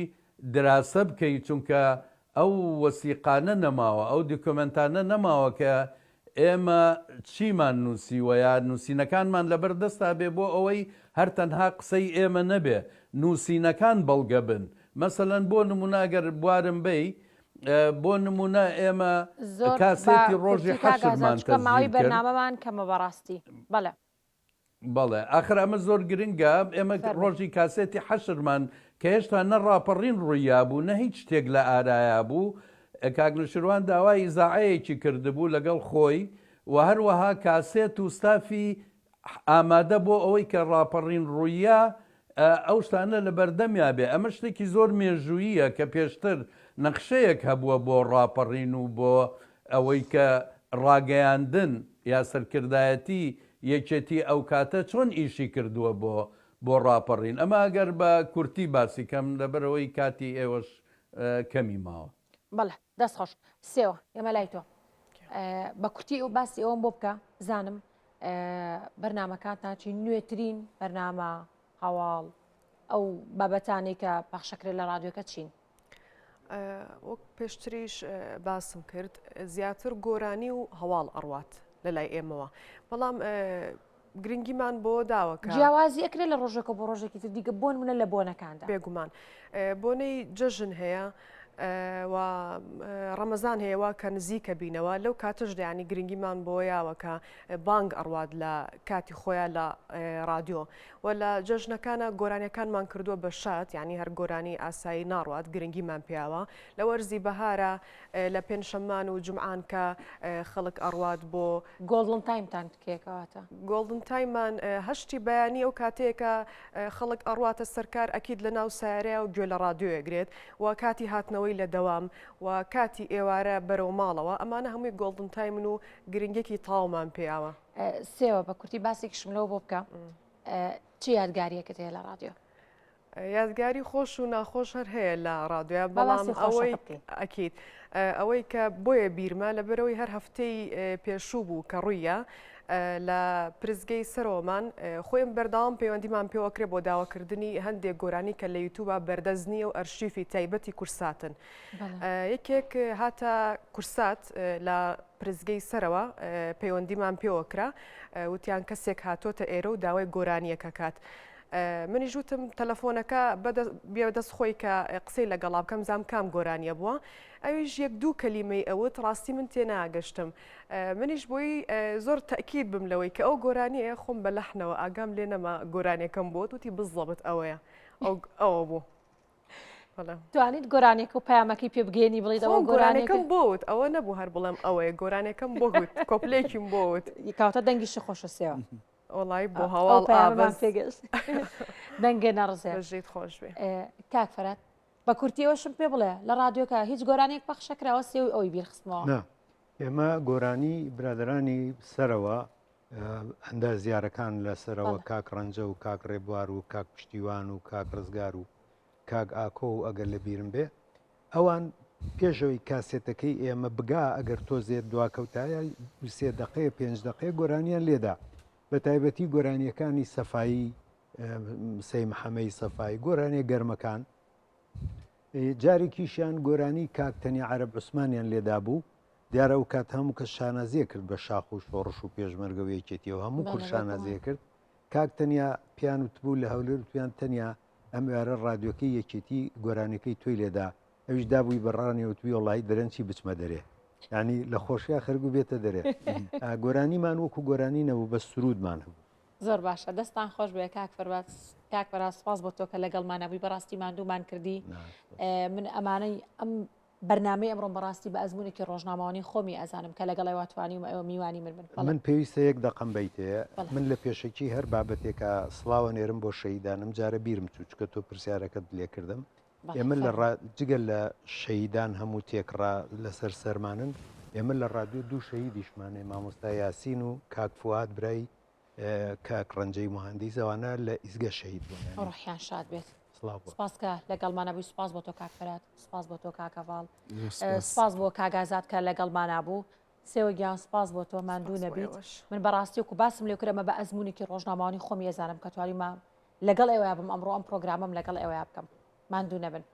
D: دراسە بکەی چونکە ئەو وەسیقانە نەماوە، ئەو دیکۆمێنتانە نەماوە کە ئێمە چیمان نووسیوە یا نووسینەکانمان لەبەر دەستا بێ بۆ ئەوەی هەر تەنها قسەی ئێمە نەبێ، نووسینەکان بەڵگە بن. مەسەلەن بۆ نموونە ئەگەر بوارم بەی، بۆ نموونە ئێمە
A: زۆر بە
D: کاسێتی ڕۆژی
A: کورتی کاک ئازاد
D: حەشرمان
A: چونکە ماوەی
D: تەسجیل کرد.
A: بەرنامەمان کەمە بەڕاستی. بەڵێ.
D: بەڵێ ئاخر ئەمە زۆر گرنگە ئێمە
A: فەرموو.
D: ڕۆژی کاسێتی حەشرمان کە هێشتا نە ڕاپەڕین ڕوویابوو نە هیچ شتێک لە ئارایا بوو کاک نوشیروان داوای ئیزاعەیەکی کردبوو لەگەڵ خۆی و هەروەها کاسێت و ستافی ئامادە بۆ ئەوەی کە ڕاپەڕین ڕوویا ئەو شتانە لە بەردەمیا بێ ئەمە شتێکی زۆر مێژووییە کە پێشتر نەخشەیەک هەبووە بۆ ڕاپەڕین و بۆ ئەوەی کە ڕاگەیاندن یا سەرکردایەتی یەکێتی ئەو کاتە چۆن ئیشی کردووە بۆ بۆ ڕاپەڕین ئەمە ئەگەر بە کورتی باسی کەم لەبەرئەوەی کاتی ئێوەش کەمی ماوە.
A: بەڵێ دەست خۆش. سێوە ئێمە لای تۆ. بە کورتی ئەو باسی ئەوم بۆ بکە بزانم بەرنمەکانتان چی نوێترین بەرنامە هەواڵ ئەو بابەتانەی کە پەخشەکرێت لە ڕادیۆکە چین؟
E: وەک پێشتریش باسم کرد زیاتر گۆرانی و هەواڵ ئەڕوات لە لای ئێمەوە بەڵام گرنگیمان بۆ داوە کە
A: جیاوازی ئەکرێت لە ڕۆژێکە بۆ ڕۆژێکی تر دیگە بۆن منە لە بۆنەکاندا
E: بێگومان بۆنەی جەژن هەیە و ڕەمەزان هەیە وا کە نزیکە بینەوە لەو کاتەش دەیانی گرنگیمان بۆ یاوە کە بانگ ئەڕوات لە کاتی خۆیان لە ڕادیۆ وە لە جەژنەکانا گۆرانیەکانمان کردووە بە شاد یانی هەر گۆرانی ئاسایی ناڕوات گرنگیمان پیاوە لە وەرزی بەهارا لە پێنجشەممان و جومعان کە خەڵک ئەڕوات بۆ
A: golden time تان کێ کەواتە؟
E: golden time مان هەشتی بەیانی ئەو کاتەیە کە خەڵک ئەڕواتە سەر کار ئەکید لە ناو سەیارەیا و گوێ لە ڕادیۆ ئەگرێت و کاتی هاتنەوەی لە دەوام و کاتی ئێوارە بەرەو ماڵەوە ئەمانە هەمووی golden time ن و گرنگیەکی تەواومان پێیاوە.
A: سێوە بە کورتی باسێکیشم لەوە بۆ بکە چ یادگاریەکت هەیە لە ڕادیۆ؟
E: یادگاری خۆش و ناخۆش هەر هەیە لە ڕادیۆ بەڵام ئەوەی ئەکییت ئەوەی کە بۆیە بیرمە لەبەرەوەی هەر هەفتەی پێشوو بوو کە ڕوویە لە پرسگەی سەرۆمان خۆیم بەردەوام پەیوەندیمان پێوەکرێ بۆ داواکردنی هەندێک گۆرانی کە لە یوتوبە بەردەست نییە و ئەرشیفی تایبەتی کورساتن یەکێک هاتە کورسات لە پرسگەی سەرەوە پەیوەندیمان پێوە کرا وتیان کەسێک هاتۆتە ئێرە و داوای گۆرانیەکە کات. منیش وتم تەلەفۆنەکە بێ دەست خۆی کە قسەی لەگەڵا بکەم زام کام گۆرانیە بووە ئەویش یەک دوو کەلیمەی ئەوت ڕاستی من تێناگەشتم منیش بۆی زۆر تەکیید بم لەوەی کە ئەو گۆرانیە خۆم بە لەحنەوە ئاگام لێ نەما گۆرانیەکەم بۆت وتی بزەبت ئەوەیە ئەوە بوو.
A: توانیت گۆرانێک و پەیامەکەی پێ بگەێنی بڵێت ئەوە
E: گۆرانێکم بۆت ئەوە نەبوو هەر بڵێم ئەوەیە گۆرانێکم بۆ گوت کۆپلێکیم بۆت
A: کاوتە دەنگیشی خۆشە سێوە
E: وەڵی بۆ هەواڵ پەیامان
A: پێگەشت دەنگێ نەڕزێ
E: ژیت خۆش بێ
A: کاک فەرات بە کورتیەوەشم پێ بڵێ لە ڕادیۆکە هیچ گۆرانێک پەخشەکراوە سێوی ئەوی بیرخستمەوە
B: ئێمە گۆرانی برادرانی سەرەوە ئەندازیارەکان لە سەرەوە کاک ڕەنجە و کاک ڕێبوار و کاک پشتیوان و کاک ڕزگار و کاک ئاکۆ و ئەگەر لە بیرم بێ ئەوان پێشەوەی کاسێتەکەی ئێمە بگا ئەگەر تۆزێ دواکەوتایە سێ دقەیە پێنج دقەیە گۆرانیان لێدا بە تایبەتی گۆرانیەکانی سەفایی سەی محەمەی سەفایی گۆرانیە گەرمەکان جارێکیشیان گۆرانی کاک تەنیا عەرەب عوسمانیان لێدابوو دیارە ئەو کات هەموو کەس شانازیە کرد بە شاخ و شۆڕش و پێشمەرگە و یەکێتیەوە هەموو کورد شانازیە کرد کاک تەنیا پیان وتبوو لە هەولێر وتویان تەنیا ئەم ئێوارە ڕادیۆکەی یەکێتی گۆرانیەکەی تۆی لێدا ئەویش دابووی بە ڕانی وتوی وەڵی دەرەن چی بچمە دەرێ ینی لە خۆشیا خەرگو بێتە دەرێ گۆرانیمان وەکو گۆرانی نەبوو بە سرودمان هەبوو
A: زۆر باشە دەستان خۆش بێ کاک فەرباز کاک فەراز سپاس بۆ تۆ کە لەگەڵمانە بووی بەڕاستی ماندوومان کردی من ئەمانەی ئەم بەرنامەی ئەمڕۆم بەڕاستی بە ئەزمونێکی ڕۆژنامەوانی خۆمی ئەزانم کە لەگەڵ ئێوە توانیومە ئێوە میوانی من بن.
B: من پێویستە یەک دەقەم بەیتێ من لە پێشەکی هەر بابەتێکا سڵاوە نێرم بۆ شەهیدان ئەم جارە بیرم چوو چکە تۆ پرسیارەکەت لێ کردم ئێمە لە جگە لە شەهیدان هەموو تێکڕا لەسەر سەرمانن ئێمە لە ڕادیۆ دوو شەهیدیشمانێ مامۆستا یاسین و کاک فواد برای کاک ڕەنجەی موهەندیس ئەوانە لە ئیزگە شەهید بوون
A: یانی. ڕۆحیان شاد بێت. سڵاو بۆ. سپاس کە لەگەڵمانە بووی سپاس بۆ تۆ کاک فەرات سپاس بۆ تۆ کاک هەڤاڵ سپاس بۆ کاک ئازاد کە لەگەڵمانە بوو سێوە گیان سپاس بۆ تۆ ماندوو نەبیت من بەڕاستی وەکو باسم لێ کرد ئەمە بە ئەزموونێکی ڕۆژنامەوانی خۆمی ئەزانم کە توانیمە لەگەڵ ئێوەیا بم ئەمڕۆ ئەم پرۆگرامەم لەگەڵ ئێوەیا بکەم ماندوو نەبن.